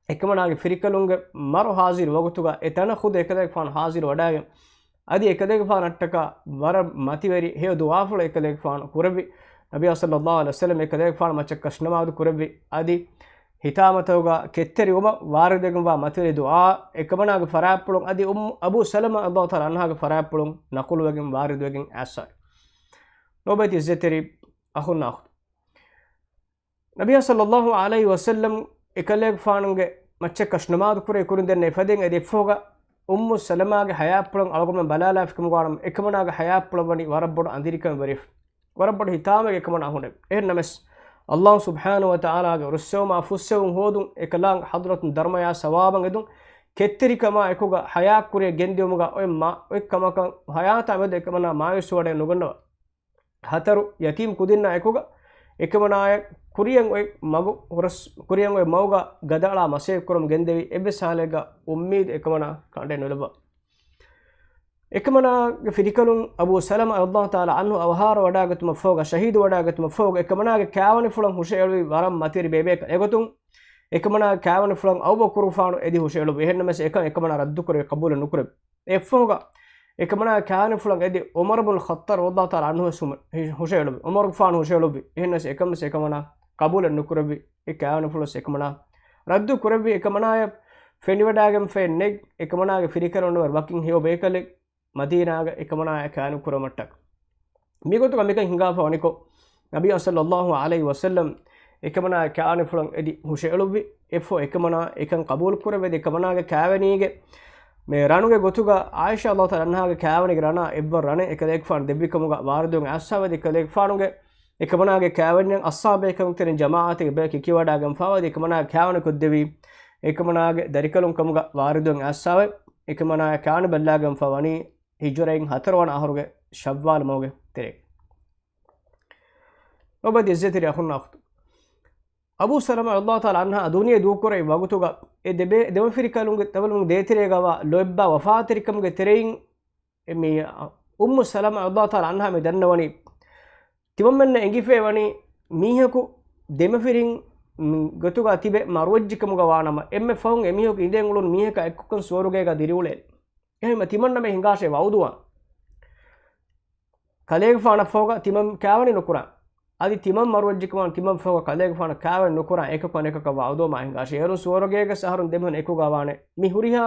އެކަމަނާގެ ފިރިކަލުންގެ މަރު ޙާޟިރު ވަގުތުގަ އެ ތަނަށް ޚުދު އެކަލޭގެފާނު ޙާޟިރު ވަޑާގެން، އަދި އެކަލޭގެފާނަށްޓަކާ ވަރަށް މަތިވެރި ހެޔޮ ދުޢާފުޅެއް އެކަލޭގެފާނު ކުރެއްވި. ނަބިއްޔާ ޞައްލަﷲު ޢަލައިހި ވަސައްލަމް އެކަލޭގެފާނު މައްޗަށް ކަށުނަމާދު ކުރެއްވި. އަދި ހިތާމަތަކުގަ ކެތްތެރިވުމަށް ވާރިދުވެގެންވާ މަތިވެރި ދުޢާ، އެކަމަނާގެ ފަރާތްޕުޅުން އަދި އުއްމު އަބޫ ސަލަމާ ރަޟިޔަﷲު ތަޢާލާ ޢަންހާގެ ފަރާތްޕުޅުން ނަޤުލުވެގެން ވާރިދުވެގެން އައިސްފަ. ލޯބިވެތި އިއްޒަތްތެރި އަޚުންނާ އުޚްތުން. ނަބިއްޔާ ޞައްލަﷲު ޢަލައިހި ވަސައްލަމް އެކަލޭގެފާނުގެ މައްޗަށް ކަށުނަމާދު ކުރޭ ކުރިން ދެންނެވި ފަދައިން އަދި އެއަށްފަހުގަ އުއްމު ސަލަމާގެ ޙަޔާތްޕުޅުން އަޅުގަނޑުމެން ބަލާލާފިކަމުގަ ވަނަމަ އެކަމަނާގެ ޙަޔާތްޕުޅަށް ވަނީ ވަރަށް ބޮޑު އަނދިރިކަމެއް ވެރިފަ. ވަރަށް ބޮޑު ހިތާމައެއް އެކަމަނާ ހުންނެވި. އެހެންނަމަވެސް، ﷲ ސުބްޙާނަހޫ ވަތަޢާލާގެ ރުއްސެވުމާ ފުއްސެވުން ހޯދުން އެކަލާނގެ ޙަޟްރަތުން ދަރުމަޔާ ސަވާބަށް އެދުން ކެތްތެރިކަމާ އެކުގަ ޙަޔާތް ކުރިއަށް ގެންދިއުމުގަ އޮތް މާ-، އޮތް ކަމަކަށް ޙަޔާތާ މެދު އެކަމަނާ މާޔޫސްވެވަޑައެއް ނުގަންނަވާ. ހަތަރު ޔަތީމް ކުދިންނާ އެކުގަ އެކަމަނާޔަށް ކުރިޔަށް އޮތް މަގު ހުރަސް، ކުރިޔަށް އޮތް މަގުގަ ގަދައަޅާ މަސައްކަތް ކުރަމުން ގެންދެވި. އެއްވެސް ހާލެއްގަ އުއްމީދު އެކަމަނާ ކަނޑެއް ނުލައްވާ. އެކަމަނާގެ ފިރިކަލުން އަބޫ ސަލަމަ ރަޟިޔަﷲ ތަޢާލާ ޢަންހު އަވަހާރަވަޑާގަތުމަށްފަހުގަ، ޝަހީދުވަޑާގަތުމަށްފަހުގަ، އެކަމަނާގެ ކާވަނިފުޅަށް ހުށައެޅުއްވި ވަރަށް މަތިވެރި ބޭބޭކަން. އެގޮތުން އެކަމަނާގެ ކާވަނިފުޅަށް އަބޫބަކުރުފާނު އެދި ހުށައެޅުއްވި. އެހެންނަމަވެސް އެކަން އެކަމަނާ ރައްދުކުރެވި، ޤަބޫލެއް ނުކުރެވި. އެއަށްފަހުގަ އެކަމަނާގެ ކާވަނިފުޅަށް އެދި ޢުމަރު ބުނުލް ޚައްޠާބު ރަޟިޔަﷲ ތަޢާލާ ޢަންހު ވެސް ހުށަ-، ހުށައެޅުއްވި. ޢުމަރުގެފާނު ހުށައެޅުއްވި. އެހެންނަމަވެސް އެކަން ވެސް އެކަމަނާ ޤަބޫލެއް ނުކުރެއްވި. އެ ކާވަނިފުޅު ވެސް އެކަމަނާ ރައްދު ކުރެއްވި. އެކަމަނާޔަށް ފެނިވަޑާގެންފައެއް ނެތް. އެކަމަނާގެ ފިރިކަލުންނަށް ވަކިން ހެޔޮ ބޭކަލެއް މަދީނާގަ އެކަމަނާ ކާވަނި ކުރުމަށްޓަކަ. މިގޮތުގަ މިކަން ހިނގާފަ ވަނިކޮށް، ނަބިއްޔާ ޞައްލައްލާހު ޢަލައިހި ވަސައްލަމް އެކަމަނާ ކާވަނިފުޅަށް އެދި ހުށައެޅުއްވި. އެއަށްފަހު އެކަމަނާ އެކަން ޤަބޫލު ކުރެވި. އަދި އެކަމަނާގެ ކާވެނީގެ މި ރަނުގެ ގޮތުގަ ޢާއިޝާ ރަޟިޔަﷲ ތަޢާލާ ޢަންހާގެ ކާވެނީގެ ރަނާ އެއްވަރު ރަނެއް އެކަލޭގެފާނު ދެއްވި ކަމުގަ ވާރިދުވެގެން އައިސްފައިވައި. އަދި އެކަލޭގެފާނުގެ އެކަމަނާގެ ކާވެންޏަށް އަޞްޙާބުބޭކަލުން ތެރެއިން ޖަމާޢަތެއް ބަޔަކީ ކިޔަވަޑާގެންފައިވައި. އަދި އެކަމަނާ ކާވަނި ކޮށްދެވީ. އެކަމަނާގެ ދަރިކަލުން ކަމުގަ ވާރިދުވެގެން އައިސްފައިވައި. އެކަމަނާ ކާވަނި ބައްލާގެންފަ ވަނީ ހިޖުރައިން ހަތަރުވަނަ އަހަރުގެ ޝައްވާލު މަހުގެ ތެރޭގަ. އޮބަދި އިއްޒަތްތެރި އަޚުންނާ އުޚްތުން. އަބޫ ސަލަމާ ރަޟިޔަﷲ ތަޢާލާ ޢަންހާ ދުނިޔެ ދޫކުރެވި ވަގުތުގަ އެ ދެބޭ-، ދެމަފިރިކަލުންގެ ތަވަލުމުގެ ދޭތެރޭގަވާ ލޯތްބާ ވަފާތެރިކަމުގެ ތެރެއިން އެ މި އުއްމު ސަލަމާ ރަޟިޔަﷲ ތަޢާލާ ޢަންހާ މި ދަންނަވަނީ، ތިމަންމެންނަށް އެނގިފައި ވަނީ މީހަކު ދެމަފިރިން ގޮތުގަ ތިބެ މަރުވެއްޖެކަމުގަ ވާނަމަ، އެންމެ ފަހުން އެމީހަކު އިނދެން އުޅުނު މީހަކާ އެއްކޮށް ސުވަރުގޭގަ ދިރިއުޅޭނެ. އެހެންމަ ތިމަންނަމެ ހިނގާށޭ ވަޢުދުވާން. ކަލޭގެފާނަށްފަހުގަ ތިމަން ކާވަނި ނުކުރާން. އަދި ތިމަން މަރުވެއްޖެކަމަން ތިމަން ފަހުގަ ކަލޭގެފާނަށް ކާވަނި ނުކުރާން. އެކަކު އަނެކަކަށް ވަޢުދުވަމާ ހިނގާށޭ. އޭރުން ސުވަރުގޭގަ އަހަރުން ދެމީހުން އެކުގަ ވާނެ. މި ހުރިހާ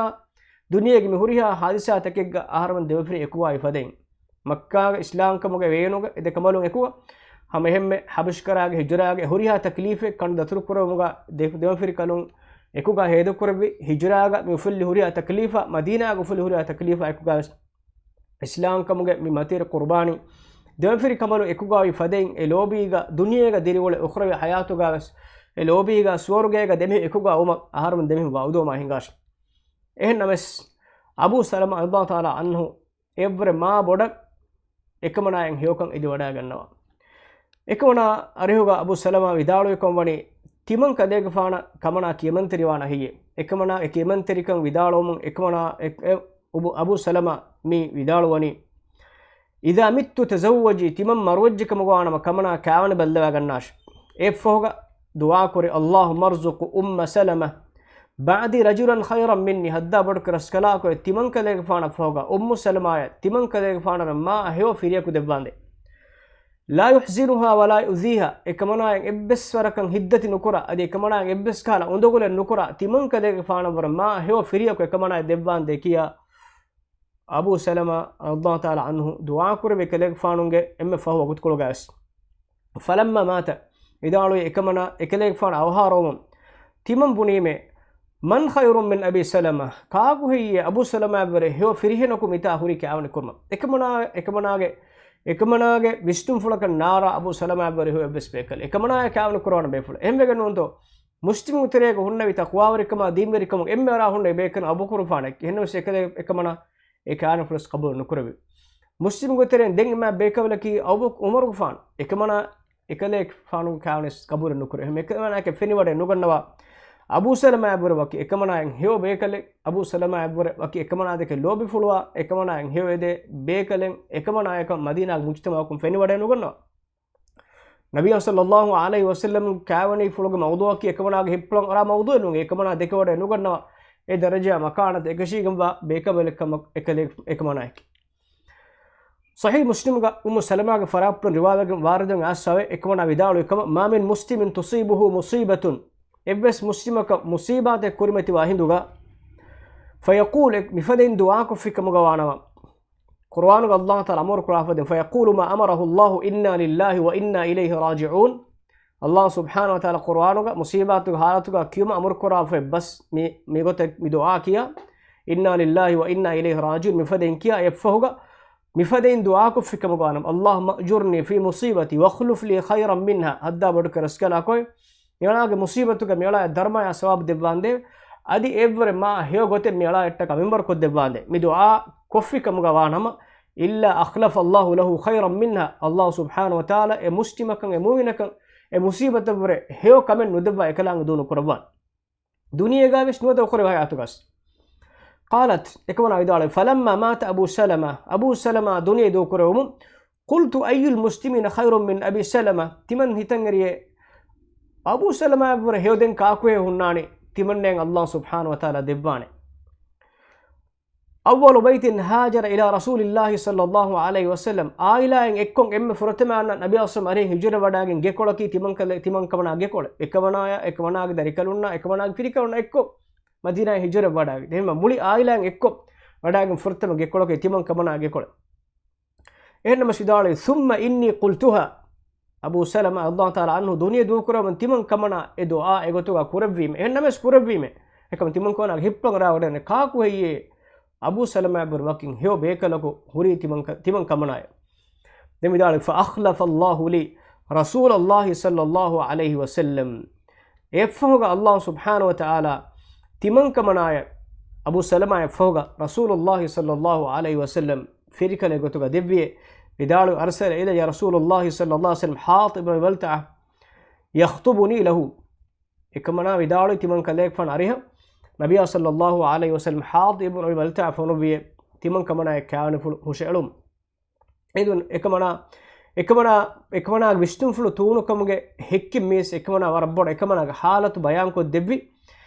ދުނިޔޭގެ މި ހުރިހާ ހާދިސާތަކެއްގަ އަހަރުމެން ދެމަފިރިން އެކުގައި ފަދައިން. މައްކާގެ އިސްލާމްކަމުގެ ވޭނުގަ އެ ދެ ކަނބަލުން އެކުގަ ހަމަ އެހެންމެ ޙަބަޝްކަރާގެ ހިޖުރާގެ ހުރިހާ ތަކްލީފެއް ކަނޑު ދަތުރު ކުރެވުމުގަ ދެ-، ދެމަފިރިކަލުން އެކުގަ ހޭދަކުރެއްވި. ހިޖުރާގަ މި އުފުއްލި ހުރިހާ ތަކްލީފާ، މަދީނާގަ އުފުއްލި ހުރިހާ ތަކްލީފާ އެކުގަ ވެސް އިސްލާމްކަމުގެ މި މަތިވެރި ޤުރުބާނީ ދެމަފިރި ކަނބަލު އެކުގައި ފަދައިން އެ ލޯބީގަ ދުނިޔޭގަ ދިރިއުޅެ އުޚްރަވީ ޙަޔާތުގަ ވެސް އެ ލޯބީގަ ސުވަރުގޭގަ ދެމީހުން އެކުގަ ވުމަށް އަހަރުމެން ދެމީހުން ވަޢުދުވަމާ ހިނގާށޭ. އެހެންނަމަވެސް އަބޫ ސަލަމާ ރަޟިޔަﷲ ތަޢާލާ ޢަންހު އެއަށްވުރެ މާ ބޮޑަށް އެކަމަނާއަށް ހެޔޮކަން އެދިވަޑައިގަންނަވާ. އެކަމަނާ އަރިހުގަ އަބޫ ސަލަމާ ވިދާޅުވިކަން ވަނީ، ތިމަން ކަލޭގެފާނަށް ކަމަނާ ކިޔަމަންތެރިވާނަ ހެއްޔޭ؟ އެކަމަނާ އެ ކިޔަމަންތެރިކަން ވިދާޅުވުމުން އެކަމަނާ އެ-، އެ-، އަބޫ، އަބޫ ސަލަމާ މި ވިދާޅުވަނީ، إذا مت تزوجي، ތިމަން މަރުވެއްޖެކަމުގަވާނަމަ ކަމަނާ ކާވަނި ބައްލަވައިގަންނާށި. އެއަށްފަހުގަ ދުޢާކުރި، اللهم ارزق أم سلمة بعدي رجلا خيرا مني، ހައްދާ ބޮޑުކި ރަސްކަލާކޮއެ ތިމަން ކަލޭގެފާނަށްފަހުގަ އުއްމު ސަލަމާޔަށް ތިމަން ކަލޭގެފާނަށް މާ ހެޔޮ ފިރިޔަކު ދެއްވާނދޭ. لا يحزنها ولا يؤذيها، އެކަމަނާއަށް އެއްވެސް ވަރަކަށް ހިތްދަތި ނުކުރާ، އަދި އެކަމަނާއަށް އެއްވެސް ކަހަލަ އުނދަގުލެއް ނުކުރާ، ތިމަން ކަލޭގެފާނަށްވުރެ މާ ހެޔޮ ފިރިޔަކު އެކަމަނާއަށް ދެއްވާނދޭ ކިޔާ، އަބޫ ސަލަމާ ރަޟިޔަﷲ ތަޢާލާ ޢަންހު ދުޢާކުރެއްވި ކަލޭގެފާނުގެ އެންމެ ފަހު ވަގުތުކޮޅުގަވެސް. فلما مات، ވިދާޅުވި އެކަމަނާ އެކަލޭގެފާނު އަވަހާރަވުމުން ތިމަން ބުނީމޭ، من خير من أبي سلمة، ކާކު ހެއްޔޭ އަބޫ ސަލަމާއަށްވުރެ ހެޔޮ ފިރިހެނަކު މިތާ ހުރި ކާވަނި ކުރުމަށް؟ އެކަމަނާ، އެކަމަނާގެ، އެކަމަނާގެ ވިސްނުންފުޅަކަށް ނާރާ އަބޫ ސަލަމާއަށްވުރެ ހެޔޮ އެއްވެސް ބޭކަލެއް. އެކަމަނާއަށް ކާވަނި ކުރަވާނެ ބޭފުޅެއް. އެހެންވެގެން ނޫންތޯ؟ މުސްލިމުންގެ ތެރޭގަ ހުންނެވި ތަޤްވާވެރިކަމާ ދީންވެރިކަމުން އެންމެ އަރާ ހުންނެވި ބޭކަލުން އަބޫބަކުރުފާނެކޭ. އެހެންނަމަވެސް އެކަލޭ-، އެކަމަނާ އެ ކާވަނިފުޅުވެސް ޤަބޫލު ނުކުރެވި. މުސްލިމުންގެ ތެރެއިން ދެން އިމާ ބޭކަލަކީ އަބޫ-، ޢުމަރުގެފާނު. އެކަމަނާ އެކަލޭގެފާނުގެ ކާވަނިވެސް ޤަބޫލެއް ނުކުރޭ. އެހެން އެކަމަނާއަކަށް ފެނިވަޑައެއް ނުގަންނަވާ. އަބޫ ސަލަމާއަށްވުރެ ވަކި އެކަމަނާއަށް ހެޔޮ ބޭކަލެއް، އަބޫ ސަލަމާއަށްވުރެ ވަކި އެކަމަނާ ދެކެ ލޯބިފުޅުވާ، އެކަމަނާއަށް ހެޔޮ އެދޭ ބޭކަލެއް، އެކަމަނާއަކަށް މަދީނާގެ މުޖްތަމަޢަކުން ފެނިވަޑައެއް ނުގަންނަވާ. ނަބިއްޔާ ޞައްލައްލާހު ޢަލައިހި ވަސައްލަމް ކާވަނީފުޅުގެ މައުޟޫޢަކީ އެކަމަނާގެ ހިތްޕުޅަށް އަރާ މައުޟޫޢެއް ނޫން. އެކަމަނާ ދެކެވަޑައެއް ނުގަންނަވާ. އެ ދަރަޖަ މަކާނަތަށް އެކަށީގެންވާ ބޭކަނބަލެއް ކަމަށް އެކަލޭ-، އެކަމަނާއެކޭ. ޞަޙީޙު މުސްލިމުގަ އުއްމު ސަލަމާގެ ފަރާތްޕުޅުން ރިވާވެގެން ވާރިދުވެގެން އައިސްފައިވައި އެކަމަނާ ވިދާޅުވި ކަމަށް، ما من مسلم تصيبه مصيبة، އެއްވެސް މުސްލިމަކަށް މުޞީބާތެއް ކުރިމަތިވާ ހިނދުގަ، فيقول، މިފަދައިން ދުޢާކޮށްފި ކަމުގަ ވާނަމަ، ޤުރުއާނުގަ ﷲ ތަޢާލާ އަމުރު ކުރާ ފަދައިން، فيقول ما أمره الله، إنا لله وإنا إليه راجعون. ﷲ ސުބްޙާނަހޫ ވަތަޢާލާ ޤުރުއާނުގަ މުޞީބާތުގެ ޙާލަތުގަ ކިޔުމަށް އަމުރު ކުރާ ފަދައިން ބަސް މި، މިގޮތަށް މި ދުޢާ ކިޔާ، إنا لله وإنا إليه راجعون، މިފަދައިން ކިޔާ، އެއަށްފަހުގަ މިފަދައިން ދުޢާކޮށްފި ކަމުގަ ވާނަމަ، اللهم أجرني في مصيبتي واخلف لي خيرا منها، ހައްދާ ބޮޑުކި ރަސްކަލާކޮއެ، މިއަޅާގެ މުޞީބަތުގަ މިއަޅާއަށް ދަރުމަޔާ ސަވާބު ދެއްވާނދޭ، އަދި އެއަށްވުރެ މާ ހެޔޮ ގޮތެއް މިއަޅާއަށްޓަކާ މިންވަރު ކޮށްދެއްވާނދޭ. މި ދުޢާ ކޮށްފި ކަމުގަ ވާނަމަ، إلا أخلف الله له خيرا منها، ﷲ ސުބްޙާނަހޫ ވަތަޢާލާ އެ މުސްލިމަކަށް، އެ މުއުމިނަކަށް އެ މުސީބަތަށްވުރެ ހެޔޮ ކަމެއް ނުދެއްވާ އެކަލާނގެ ދޫ ނުކުރައްވާނެ. ދުނިޔޭގަ ވެސް ނުވަތަ އުޚްރަވީ ޙަޔާތުގަސް. ޤާލަތް، އެކަމަނާ ވިދާޅުވި، ފަލައްމާ މާތަ އަބޫ ސަލަމާ، އަބޫ ސަލަމާ ދުނިޔެ ދޫކުރެވުމުން، ޤުލްތު އައްޔުލް މުސްލިމީނަ ޚައިރުން މިން އަބީ ސަލަމާ، ތިމަން ހިތަށް އެރިއޭ، އަބޫ ސަލަމާއަށްވުރެ ހެޔޮ ދެން ކާކުހޭ ހުންނާނީ؟ ތިމަންނައަށް ﷲ ސުބްޙާނަހޫ ވަތަޢާލާ ދެއްވާނެ. އައްވަލު ބައިތިން ހާޖަރަ އިލާ ރަސޫލިއްލާހި ޞައްލައްލާހު ޢަލައިހި ވަސައްލަމް، ޢާއިލާއިން އެއްކޮށް އެންމެ ފުރަތަމަ އަންނަ ނަބީ އަސްލަމް އަރިހަށް ހިޖުރަ ވަޑާގެން ގެކޮޅަކީ ތިމަންކަލެ-، ތިމަންކަމަނާ ގެކޮޅެއް. އެކަމަނާޔާ، އެކަމަނާގެ ދަރިކަލުންނާ، އެކަމަނާގެ ފިރިކަލުންނާ އެއްކޮށް މަދީނާއަށް ހިޖުރަ ވަޑާގެ. އެހެންމަ މުޅި ޢާއިލާއިން އެއްކޮށް ވަޑާގެން ފުރަތަމަ ގެކޮޅަކީ ތިމަންކަމަނާ ގެކޮޅެއް. އެހެންނަމަސް ވިދާޅުވި، ثُمَّ إِنِّي قُلْتُهَا، އަބޫ ސަލަމާ ރަޟިޔައްލާހު ތަޢާލާ ޢަންހު ދުނިޔެ ދޫކުރައްވަން ތިމަންކަމަނާ އެ ދުޢާ އެގޮތުގަ ކުރެއްވީމެ. އެހެންނަމަސް ކުރެއްވީމެ. އެކަމަ ތިމަންކަމަނާގެ ހިއްޕަން ރާވަޑައިގެން ކާކު ހެއްޔޭ އަބޫ ސަލަމާއަށްވުރެ ވަކިން ހެޔޮ ބޭކަލަކު ހުރީ ތިމަންކަ-، ތިމަންކަމަނާޔަށް. ދެން ވިދާޅުވި، فَأَخْلَفَ اللَّهُ لِي رَسُولَ اللَّهِ صَلَّى اللَّهُ عَلَيْهِ وَسَلَّمَ. އެއަށްފަހުގަ ﷲ ސުބްޙާނަހޫ ވަތަޢާލާ ތިމަންކަމަނާޔަށް، އަބޫ ސަލަމާއަށްފަހުގަ ރަސޫލުﷲ ޞައްލައްލާހު ޢަލައިހި ވަސައްލަމް ފިރިކަލެއް ގޮތުގަ ދެއްވިއޭ. ވިދާޅުވި، أَرْسَلَ إِلَيَّ رَسُولُ اللَّهِ صَلَّى اللَّهُ عَلَيْهِ وَسَلَّمَ حَاطِبَ بْنَ بَلْتَعَةَ يَخْطُبُنِي لَهُ. އެކަމަނާ ވިދާޅުވި ތިމަން ކަލޭގެފާނު އަރިހަށް ނަބިއްޔާ ޞައްލައްލާހު ޢަލައިހި ވަސައްލަމް ޙާޠިބު ބިން އަބީ ބަލްތަޢާ ފޮނުއްވިއޭ، ތިމަން ކަމަނާޔަށް ކާވެނިފުޅު ހުށައެޅުމުން. އެދުން އެކަމަނާ، އެކަމަނާ، އެކަމަނާގެ ވިސްނުންފުޅު ތޫނުކަމުގެ ހެއްކިން މީސް އެކަމަނާ ވަރަށް ބޮޑަށް އެކަމަނާގެ ޙާލަތު ބަޔާންކޮށްދެއްވި.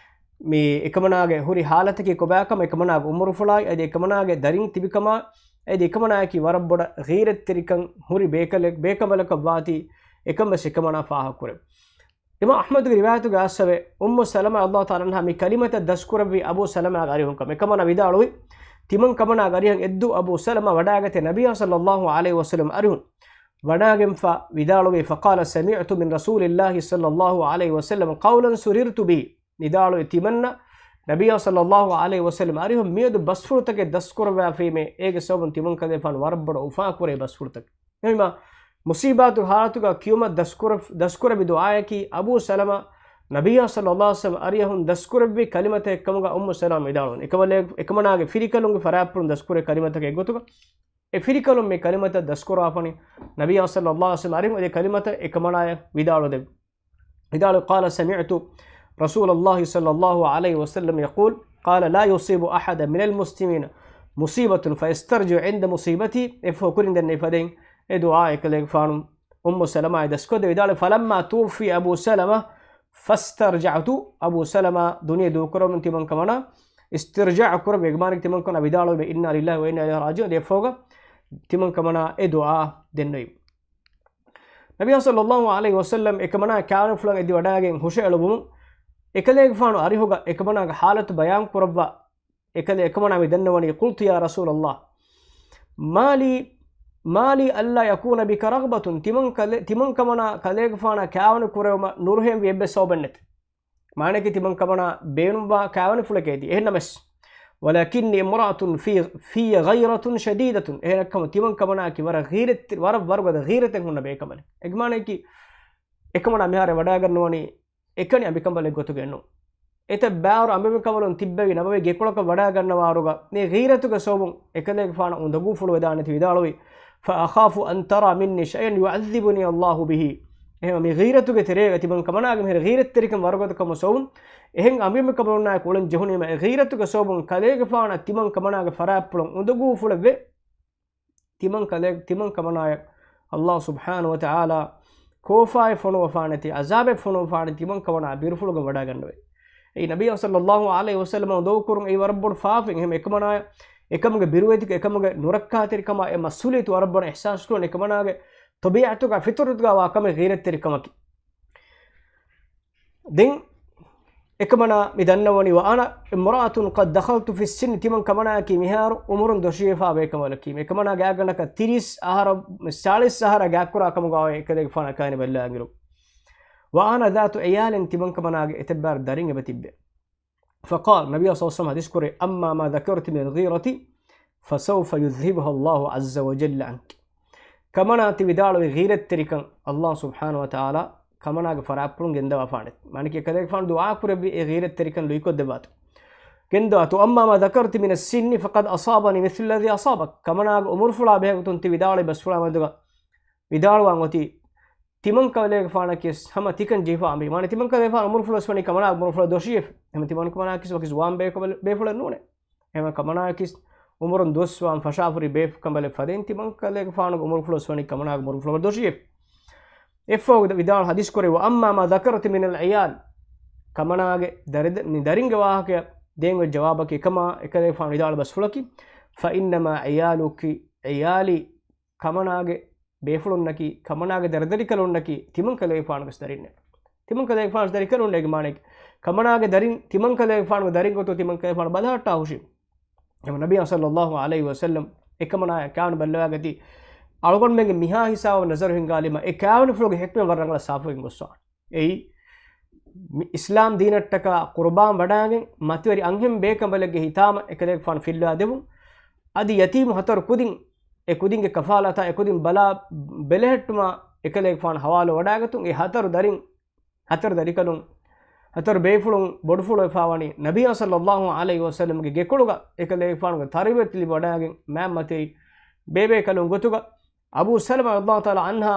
މި އެކަމަނާގެ ހުރި ޙާލަތަކީ ކޮބާކަމަށް، އެކަމަނާގެ އުމުރުފުޅާއި އަދި އެކަމަނާގެ ދަރިން ތިބިކަމާ އަދި އެކަމަނާއަކީ ވަރަށް ބޮޑަށް ޣީރަތްތެރިކަން ހުރި ބޭކަލެއް، ބޭކަނބަލަކަށް ވާތީ އެކަން ވެސް އެކަމަނާ ފާހަގަކުރެވި. އިމާމް އަޙްމަދުގެ ރިވާޔަތުގަ އައްސަވެ، އުއްމު ސަލަމާ ރަޟިޔައްލާހު ތަޢާލާ ޢަންހާ މި ކަލިމަތައް ދަސްކުރެއްވި އަބޫ ސަލަމާގެ އަރިހުން ކަމަށް. އެކަމަނާ ވިދާޅުވި، ތިމަން ކަމަނާގެ އަރިހަށް އެއްދުވަހު އަބޫ ސަލަމާ ވަޑާގަތޭ ނަބިއްޔާ ޞައްލައްލާހު ޢަލައިހި ވަސައްލަމް އަރިހުން ވަޑާގެންފަ ވިދާޅުވި، فَقَالَ سَمِعْتُ مِنْ رَسُولِ اللَّهِ صَلَّى اللَّهُ عَلَيْهِ وَسَلَّمَ قَوْلًا سُرِرْتُ بِهِ. ވިދާޅުވި، ތިމަންނަ ނަބިއްޔާ ޞައްލައްލާހު ޢަލައިހި ވަސައްލަމް އަރިހުން މިއަދު ބަސްފުޅުތަކެއް ދަސްކުރައްވާފީމޭ، އޭގެ ސަބަބުން ތިމަން ކަލޭގެފާނު ވަރަށް ބޮޑަށް އުފާކުރޭ ބަސްފުޅުތަކެއް. އެހެންވީމާ، މުޞީބާތު ޙާލަތުގަ ކިޔުމަށް ދަސްކުރެ-، ދަސްކުރެއްވި ދުޢާއަކީ އަބޫ ސަލަމާ ނަބިއްޔާ ޞައްލައްލާހު ޢަލައިހި ވަސައްލަމް އަރިހުން ދަސްކުރެއްވި ކަލިމަތެއް ކަމުގަ އުއްމު ސަލަމާ ވިދާޅުވަނީ. އެކަމަލޭ-، އެކަމަނާގެ ފިރިކަލުންގެ ފަރާތްޕުޅުން ދަސްކުރޭ ކަލިމަތަކެއް ގޮތުގަ، އެ ފިރިކަލުން މި ކަލިމަތައް ދަސްކުރާފަނީ ނަބިއްޔާ ޞައްލައްލާހު ޢަލައިހި ވަސައްލަމް އަރިހުން އެ ކަލިމަތައް އެކަމަނާޔަށް ވިދާޅުދެއްވި. ވިދާޅު، قَالَ سَمِعْتُ رَسُولَ اللَّهِ صَلَّى اللَّهُ عَلَيْهِ وَسَلَّمَ يَقُولُ، قَالَ لَا يُصِيبُ أَحَدًا مِنَ الْمُسْلِمِينَ مُصِيبَةٌ فَيَسْتَرْجِعُ عِنْدَ مُصِيبَتِهِ. އެއަށްފަހު ކުރިން ދެންނެވި ފަދައިން އެ ދުޢާ އެކަލޭގެފާނު އުއްމު ސަލަމާއަށް ދަސްކޮށްދެއްވި. ވިދާޅު، فَلَمَّا تُوفِيَ أَبُو سَلَمَةَ فَاسْتَرْجَعْتُ، އަބޫ ސަލަމާ ދުނިޔެ ދޫކުރަމުން ތިމަން ކަމަނާ އިސްތިރްޖާޢު ކުރެއްވި. އެގެ މާނައަކީ ތިމަން ކަމަނާ ވިދާޅުވި، إِنَّا لِلَّهِ وَإِنَّا إِلَيْهِ رَاجِعُونَ. އެއަށްފަހުގަ ތިމަން ކަމަނާ އެ ދުޢާ ދެންނެވި. ނަބިއްޔާ ޞައްލައްލާހު ޢަލައިހި ވަސައްލަމް އެކަމަނާ ކާވެނިފުޅަށް އެދި ވަޑާގެން ހުށައެޅުވުމުން، އެކަލޭގެފާނު އަރިހުގަ އެކަމަނާގެ ޙާލަތު ބަޔާން ކުރައްވާ، އެކަލޭ އެކަމަނާ މި ދަންނަވަނީ، قُلْتُ يَا رَسُولَ اللَّهِ مَا لِي، مَا لِي أَلَّا يَكُونَ بِكَ رَغْبَةٌ. ތިމަން ކަލޭ-، ތިމަން ކަމަނާ ކަލޭގެފާނަށް ކާވެނި ކުރެވުމަށް ނުރުހެންވި އެއްވެސް ސަބަބެއް ނެތެ. މާނައަކީ ތިމަން ކަމަނާ ބޭނުންވާ ކާވެނިފުޅެކޭ ތި. އެހެންނަމަސް، وَلَكِنِّي امْرَأَةٌ فِي، فِيَّ غِيرَةٌ شَدِيدَةٌ. އެހެނަކަމު ތިމަން ކަމަނާއަކީ ވަރަށް ޣީރަތް، ވަރަށް ވަރުގަދަ ޣީރަތެއް ހުންނަ ބޭކަނބަލެއް. އެގެ މާނައަކީ އެކަމަނާ މިހާރު ވަޑާގަންނަވަނީ އެކަނި އަނބިކަނބަލެއް ގޮތުގައެއްނޫން. އެތައް ބާރު އަނބިމިކަނބަލުން ތިއްބެވި ނަބަވީ ގެކޮޅަކަށް ވަޑާގަންނަވާއިރުގަ މި ޣީރަތުގެ ސަބަބުން އެކަލޭގެފާނަށް އުނދަގޫފުޅު ވެދާނެތި ވިދާޅުވި، فَأَخَافُ أَنْ تَرَى مِنِّي شَيْئًا يُعَذِّبُنِي اللَّهُ بِهِ. އެހެން މި ޣީރަތުގެ ތެރޭގަ ތިމަން ކަމަނާގެ މިހިރަ ޣީރަތްތެރިކަން ވަރުގަދަކަމުގެ ސަބަބުން އެހެން އަނބިމިކަނބަލުންނާއެކު އުޅެން ޖެހުނީމަ އެ ޣީރަތުގެ ސަބަބުން ކަލޭގެފާނަށް ތިމަން ކަމަނާގެ ފަރާތްޕުޅުން އުނދަގޫފުޅެއްވެ. ތިމަން ކަލޭ-، ތިމަން ކަމަނާޔަށް ﷲ ސުބްޙާނަހޫ ވަތަޢާލާ ކޯފާއެއް ފޮނުވަފާނެތި، ޢަޛާބެއް ފޮނުވަފާނެތި، ތިމަން ކަމަނާ ބިރުފުޅުގަ ވަޑާގަންނަވައި. އެއީ ނަބިއްޔާ ޞައްލައްލާހު ޢަލައިހި ވަސައްލަމަ އުނދަގޫކުރުން އެއީ ވަރަށް ބޮޑު ފާފައެއް. އެހެން އެކަމަނާ، އެކަމުގެ ބިރުވެތިކަން، އެކަމުގެ ނުރައްކާތެރިކަމާ އެ މަސްއޫލިއްޔަތު ވަރަށް ބޮޑަށް އިޙްސާސް ކުރަން، އެކަމަނާގެ ޠަބީޢަތުގަ ފިޠުރަތުގަ ވާ ކަމެއް ޣީރަތްތެރިކަމަކީ. ދެން އެކަމަނާ މި ދަންނަވަނީ، وَأَنَا امْرَأَةٌ قَدْ دَخَلْتُ فِي السِّنِّ، ތިމަން ކަމަނާއަކީ މިހާރު އުމުރުން ދޮށިވެފާ ބޭކަނބަލަކީ. އެކަމަނާގެ އާގަނޑަކަށް ތިރީސް އަހަރަށް، ސާޅީސް އަހަރަށް ގާތްކުރާ ކަމުގަ އޮތް އެކަލޭގެފާނަށް ކާނި ބައްލައިގެން. وَأَنَا ذَاتُ عِيَالٍ، ތިމަން ކަމަނާގެ އެތައް ބާރު ދަރިން އެބަ ތިއްބެ. فَقَالَ، ނަބިއްޔާ ޞައްލައްލާހު ޢަލައިހި ވަސައްލަމަ ޙަދީޘް ކުރޭ، أَمَّا مَا ذَكَرْتِ مِنَ الْغِيرَةِ فَسَوْفَ يُذْهِبُهَا اللَّهُ عَزَّ وَجَلَّ عَنْكِ. ކަމަނާ ތި ވިދާޅުވި ޣީރަތްތެރިކަން ﷲ ސުބްޙާނަހޫ ވަތަޢާލާ ކަމަނާގެ ފަރާތްޕުޅުން ގެންދަވާފާނެ. މާނައަކީ އެކަލޭގެފާނު ދުޢާ ކުރެއްވި އެ ޣީރަތްތެރިކަން ލުއިކޮށްދެއްވާތޯ. ގެންދަވާތޯ. أَمَّا مَا ذَكَرْتِ مِنَ السِّنِّ فَقَدْ أَصَابَنِي مِثْلُ الَّذِي أَصَابَكِ. ކަމަނާގެ އުމުރުފުޅާ ބެހޭގޮތުން ތި ވިދާޅުވި ބަސްފުޅާ މެދުގަ ވިދާޅުވާން އޮތީ ތިމަންކަލޭގެފާނަކީ ހަމަ ތިކަން ޖެހިފާ އަނބި. މާނަ ތިމަންކަލޭގެފާނު އުމުރުފުޅުވެސް ވަނީ ކަމަނާ އުމުރުފުޅަށް ދޮށީ. ހަމަ ތިމަންކަމަނާކީ ވަކި ޒުވާން ބޭކަ-، ބޭފުޅެއް ނޫނޭ. ހަމަ ކަމަނާކީ އުމުރުން ދުވަސްވާން ފަށާފުރި ބޭފު ކަނބަލެއް ފަދައިން ތިމަންކަލޭގެފާނުގެ އުމުރުފުޅުވެސް ވަނީ ކަމަނާގެ އުމުރުފުޅަށް ދޮށީ. އެއަށްފަހު ވިދާޅު ޙަދީޘް ކުރެއްވި، وأما ما ذكرت من العيال، ކަމަނާގެ ދަރި-، މި ދަރިންގެ ވާހަކަޔަށް ދޭން އޮތް ޖަވާބަކީ އެކަމާ، އެކަލޭގެފާނު ވިދާޅު ބަސްފުޅަކީ، فإنما عيالك، ޢިޔާލީ ކަމަނާގެ ބޭފުޅުންނަކީ، ކަމަނާގެ ދަރިދަރިކަލުންނަކީ ތިމަންކަލޭގެފާނުގެ ދަރިންނޭ. ތިމަންކަލޭގެފާނުގެ ދަރިކަލުންނޭގެ މާނައަކީ، ކަމަނާގެ ދަރިން ތިމަންކަލޭގެފާނުގެ ދަރިން ގޮތުން ތިމަންކަލޭގެފާނު ބަލަހައްޓާ ހުށީ. އެހެން ނަބިއްޔާ ޞައްލައްލާހު ޢަލައިހި ވަސައްލަމް އެކަމަނާޔާ ކާވެނި ބައްލަވާގަތީ، އަޅުގަނޑުމެންގެ މިހާ ހިސާބަށް ނަޒަރު ހިންގާލީމަ، އެ ކާވެނިފުޅުގެ ޙިކްމަތް ވަރަށް ރަނގަޅަށް ސާފުވެގެން ގޮސްފާނެ. އެއީ، މި އިސްލާމް ދީނަށްޓަކާ ޤުރުބާން ވަޑާގެން، މަތިވެރި އަންހެން ބޭކަނބަލެއްގެ ހިތާމަ އެކަލޭގެފާނު ފިއްލާ ދެވުން، އަދި ޔަތީމު ހަތަރު ކުދިން، އެ ކުދިންގެ ކަފާލާތާ އެ ކުދިން ބަލާ ބެލެހެއްޓުމާ އެކަލޭގެފާނު ޙަވާލު ވަޑާގަތުން، އެ ހަތަރު ދަރިން، ހަތަރު ދަރިކަލުން، ހަތަރު ބޭފުޅުން ބޮޑުފުޅުވެފާ ވަނީ ނަބިއްޔާ ޞައްލައްލާހު ޢަލައިހި ވަސައްލަމްގެ ގެކޮޅުގަ އެކަލޭގެފާނުގެ ތަރުބިޔަތު ލިބި ވަޑާގެން މާތް މަތިވެރި ބޭބޭކަލުން ގޮތުގަ. އަބޫ ސަލަމާ ރަޟިޔަﷲ ތަޢާލާ ޢަންހާ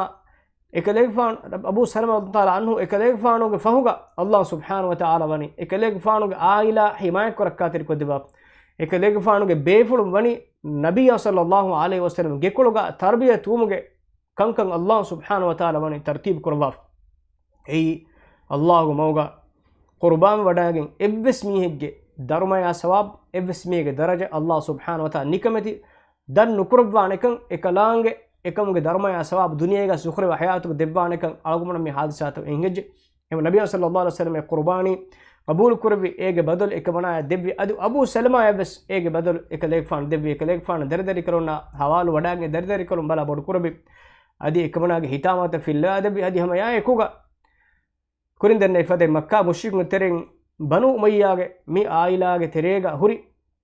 އެކަލޭގެފާނު، އަބޫ ސަލަމާ ރަޟިޔަﷲ ތަޢާލާ ޢަންހު އެކަލޭގެފާނުގެ ފަހުގަ ﷲ ސުބްޙާނަހޫ ވަތަޢާލާ ވަނީ އެކަލޭގެފާނުގެ ޢާއިލާ ޙިމާޔަތްކޮށް ރައްކާތެރިކޮށްދެއްވާ. އެކަލޭގެފާނުގެ ބޭފުޅުން ވަނީ ނަބިއްޔާ ޞައްލައްލާހު ޢަލައިހި ވަސައްލަމް ގެކޮޅުގަ ތަރުބިޔަތުވުމުގެ ކަންކަން ﷲ ސުބްޙާނަހޫ ވަތަޢާލާ ވަނީ ތަރްތީބު ކުރައްވާފަ. އެއީ، ﷲގެ މަގުގަ ޤުރުބާން ވަޑާގެން އެއްވެސް މީހެއްގެ ދަރުމަޔާ ސަވާބު، އެއްވެސް މީހެއްގެ ދަރަޖަ ﷲ ސުބްޙާނަހޫ ވަތަޢާލާ ނިކަމެތި ދަށް ނުކުރައްވާނެކަން، އެކަލާނގެ އެކަމުގެ ދަރުމަޔާ ސަވާބު ދުނިޔޭގަ ޒުޚުރަވެ ޙަޔާތުގަ ދެއްވާނެކަން އަޅުގަނޑު މި ޙާދިސާތައް އެނގިއްޖެ. އެހެން ނަބިއްޔާ ޞައްލައްލާހު ޢަލައިހި ވަސައްލަމް އެ ޤުރުބާނީ ޤަބޫލު ކުރެއްވި، އޭގެ ބަދަލު އެކަމަނާޔަށް ދެއްވި. އަދި އަބޫ ސަލަމާޔަށް ވެސް އޭގެ ބަދަލު އެކަލޭގެފާނު ދެއްވި. އެކަލޭގެފާނު ދަރިދަރިކަލުންނާ ޙަވާލު ވަޑާގެން ދަރިދަރިކަލުން ބަލާ ބޮޑު ކުރެއްވި. އަދި އެކަމަނާގެ ހިތާމަތައް ފިއްލާ ދެއްވި. އަދި ހަމަ އެއާއެކުގަ ކުރިން ދެންނެވި ފަދައިން މައްކާ މުޝްރިކުން ތެރެއިން ބަނޫ އުމައްޔާގެ މި ޢާއިލާގެ ތެރޭގަ ހުރި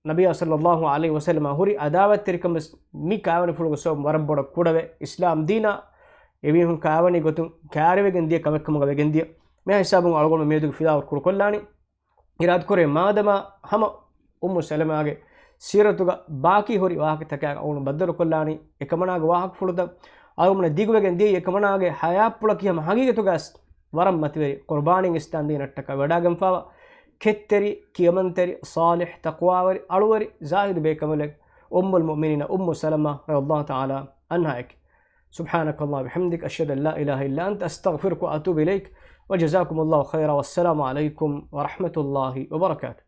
ނަބިއްޔާ ޞައްލައްލާހު ޢަލައިހި ވަސައްލަމާ ހުރި ޢަދާވަތްތެރިކަން ވެސް މި ކާވެނިފުޅުގެ ސަބަބުން ވަރަށް ބޮޑަށް ކުޑަވެ، އިސްލާމް ދީނާ އެމީހުން ކާވެނި ގޮތުން ކާރިވެގެން ދިޔަ ކަމެއްކަމުގަ ވެގެން ދިޔަ. މި ހިސާބުން އަޅުގަނޑު މިއަދުގެ ފިލާވަޅު ކުރުކޮށްލާނީ. އިރާދަކުރޭ މާދަމާ ހަމަ އުއްމު ސަލަމާގެ ސީރަތުގަ ބާކީ ހުރި ވާހަކަތަކާ އަޅުގަނޑު ބައްދަލުކޮށްލާނީ، އެކަމަނާގެ ވާހަކަފުޅުތައް އަޅުގަނޑު ދިގުވެގެން ދިޔައީ، އެކަމަނާގެ ޙަޔާތްޕުޅަކީ ހަމަ ހަގީގަތުގަސް ވަރަށް މަތިވެރި ޤުރުބާނީން އިސްލާމް ދީނަށްޓަކާ ވަޑާގެންފާވާ ކެތްތެރި، ކިޔަމަންތެރި، ޞާލިޙް، ތަޤްވާވެރި، އަޅުވެރި، ޒާހިދު ބޭކަނބަލެއް، އުއްމުލް މުއުމިނީނަ އުއްމު ސަލަމާ ރަޟިޔަﷲ ތަޢާލާ ޢަންހާއެކެ. سبحانك اللهم وبحمدك، أشهد أن لا إله إلا أنت، أستغفرك وأتوب إليك، وجزاكم الله خيرا، والسلام عليكم ورحمة الله وبركاته.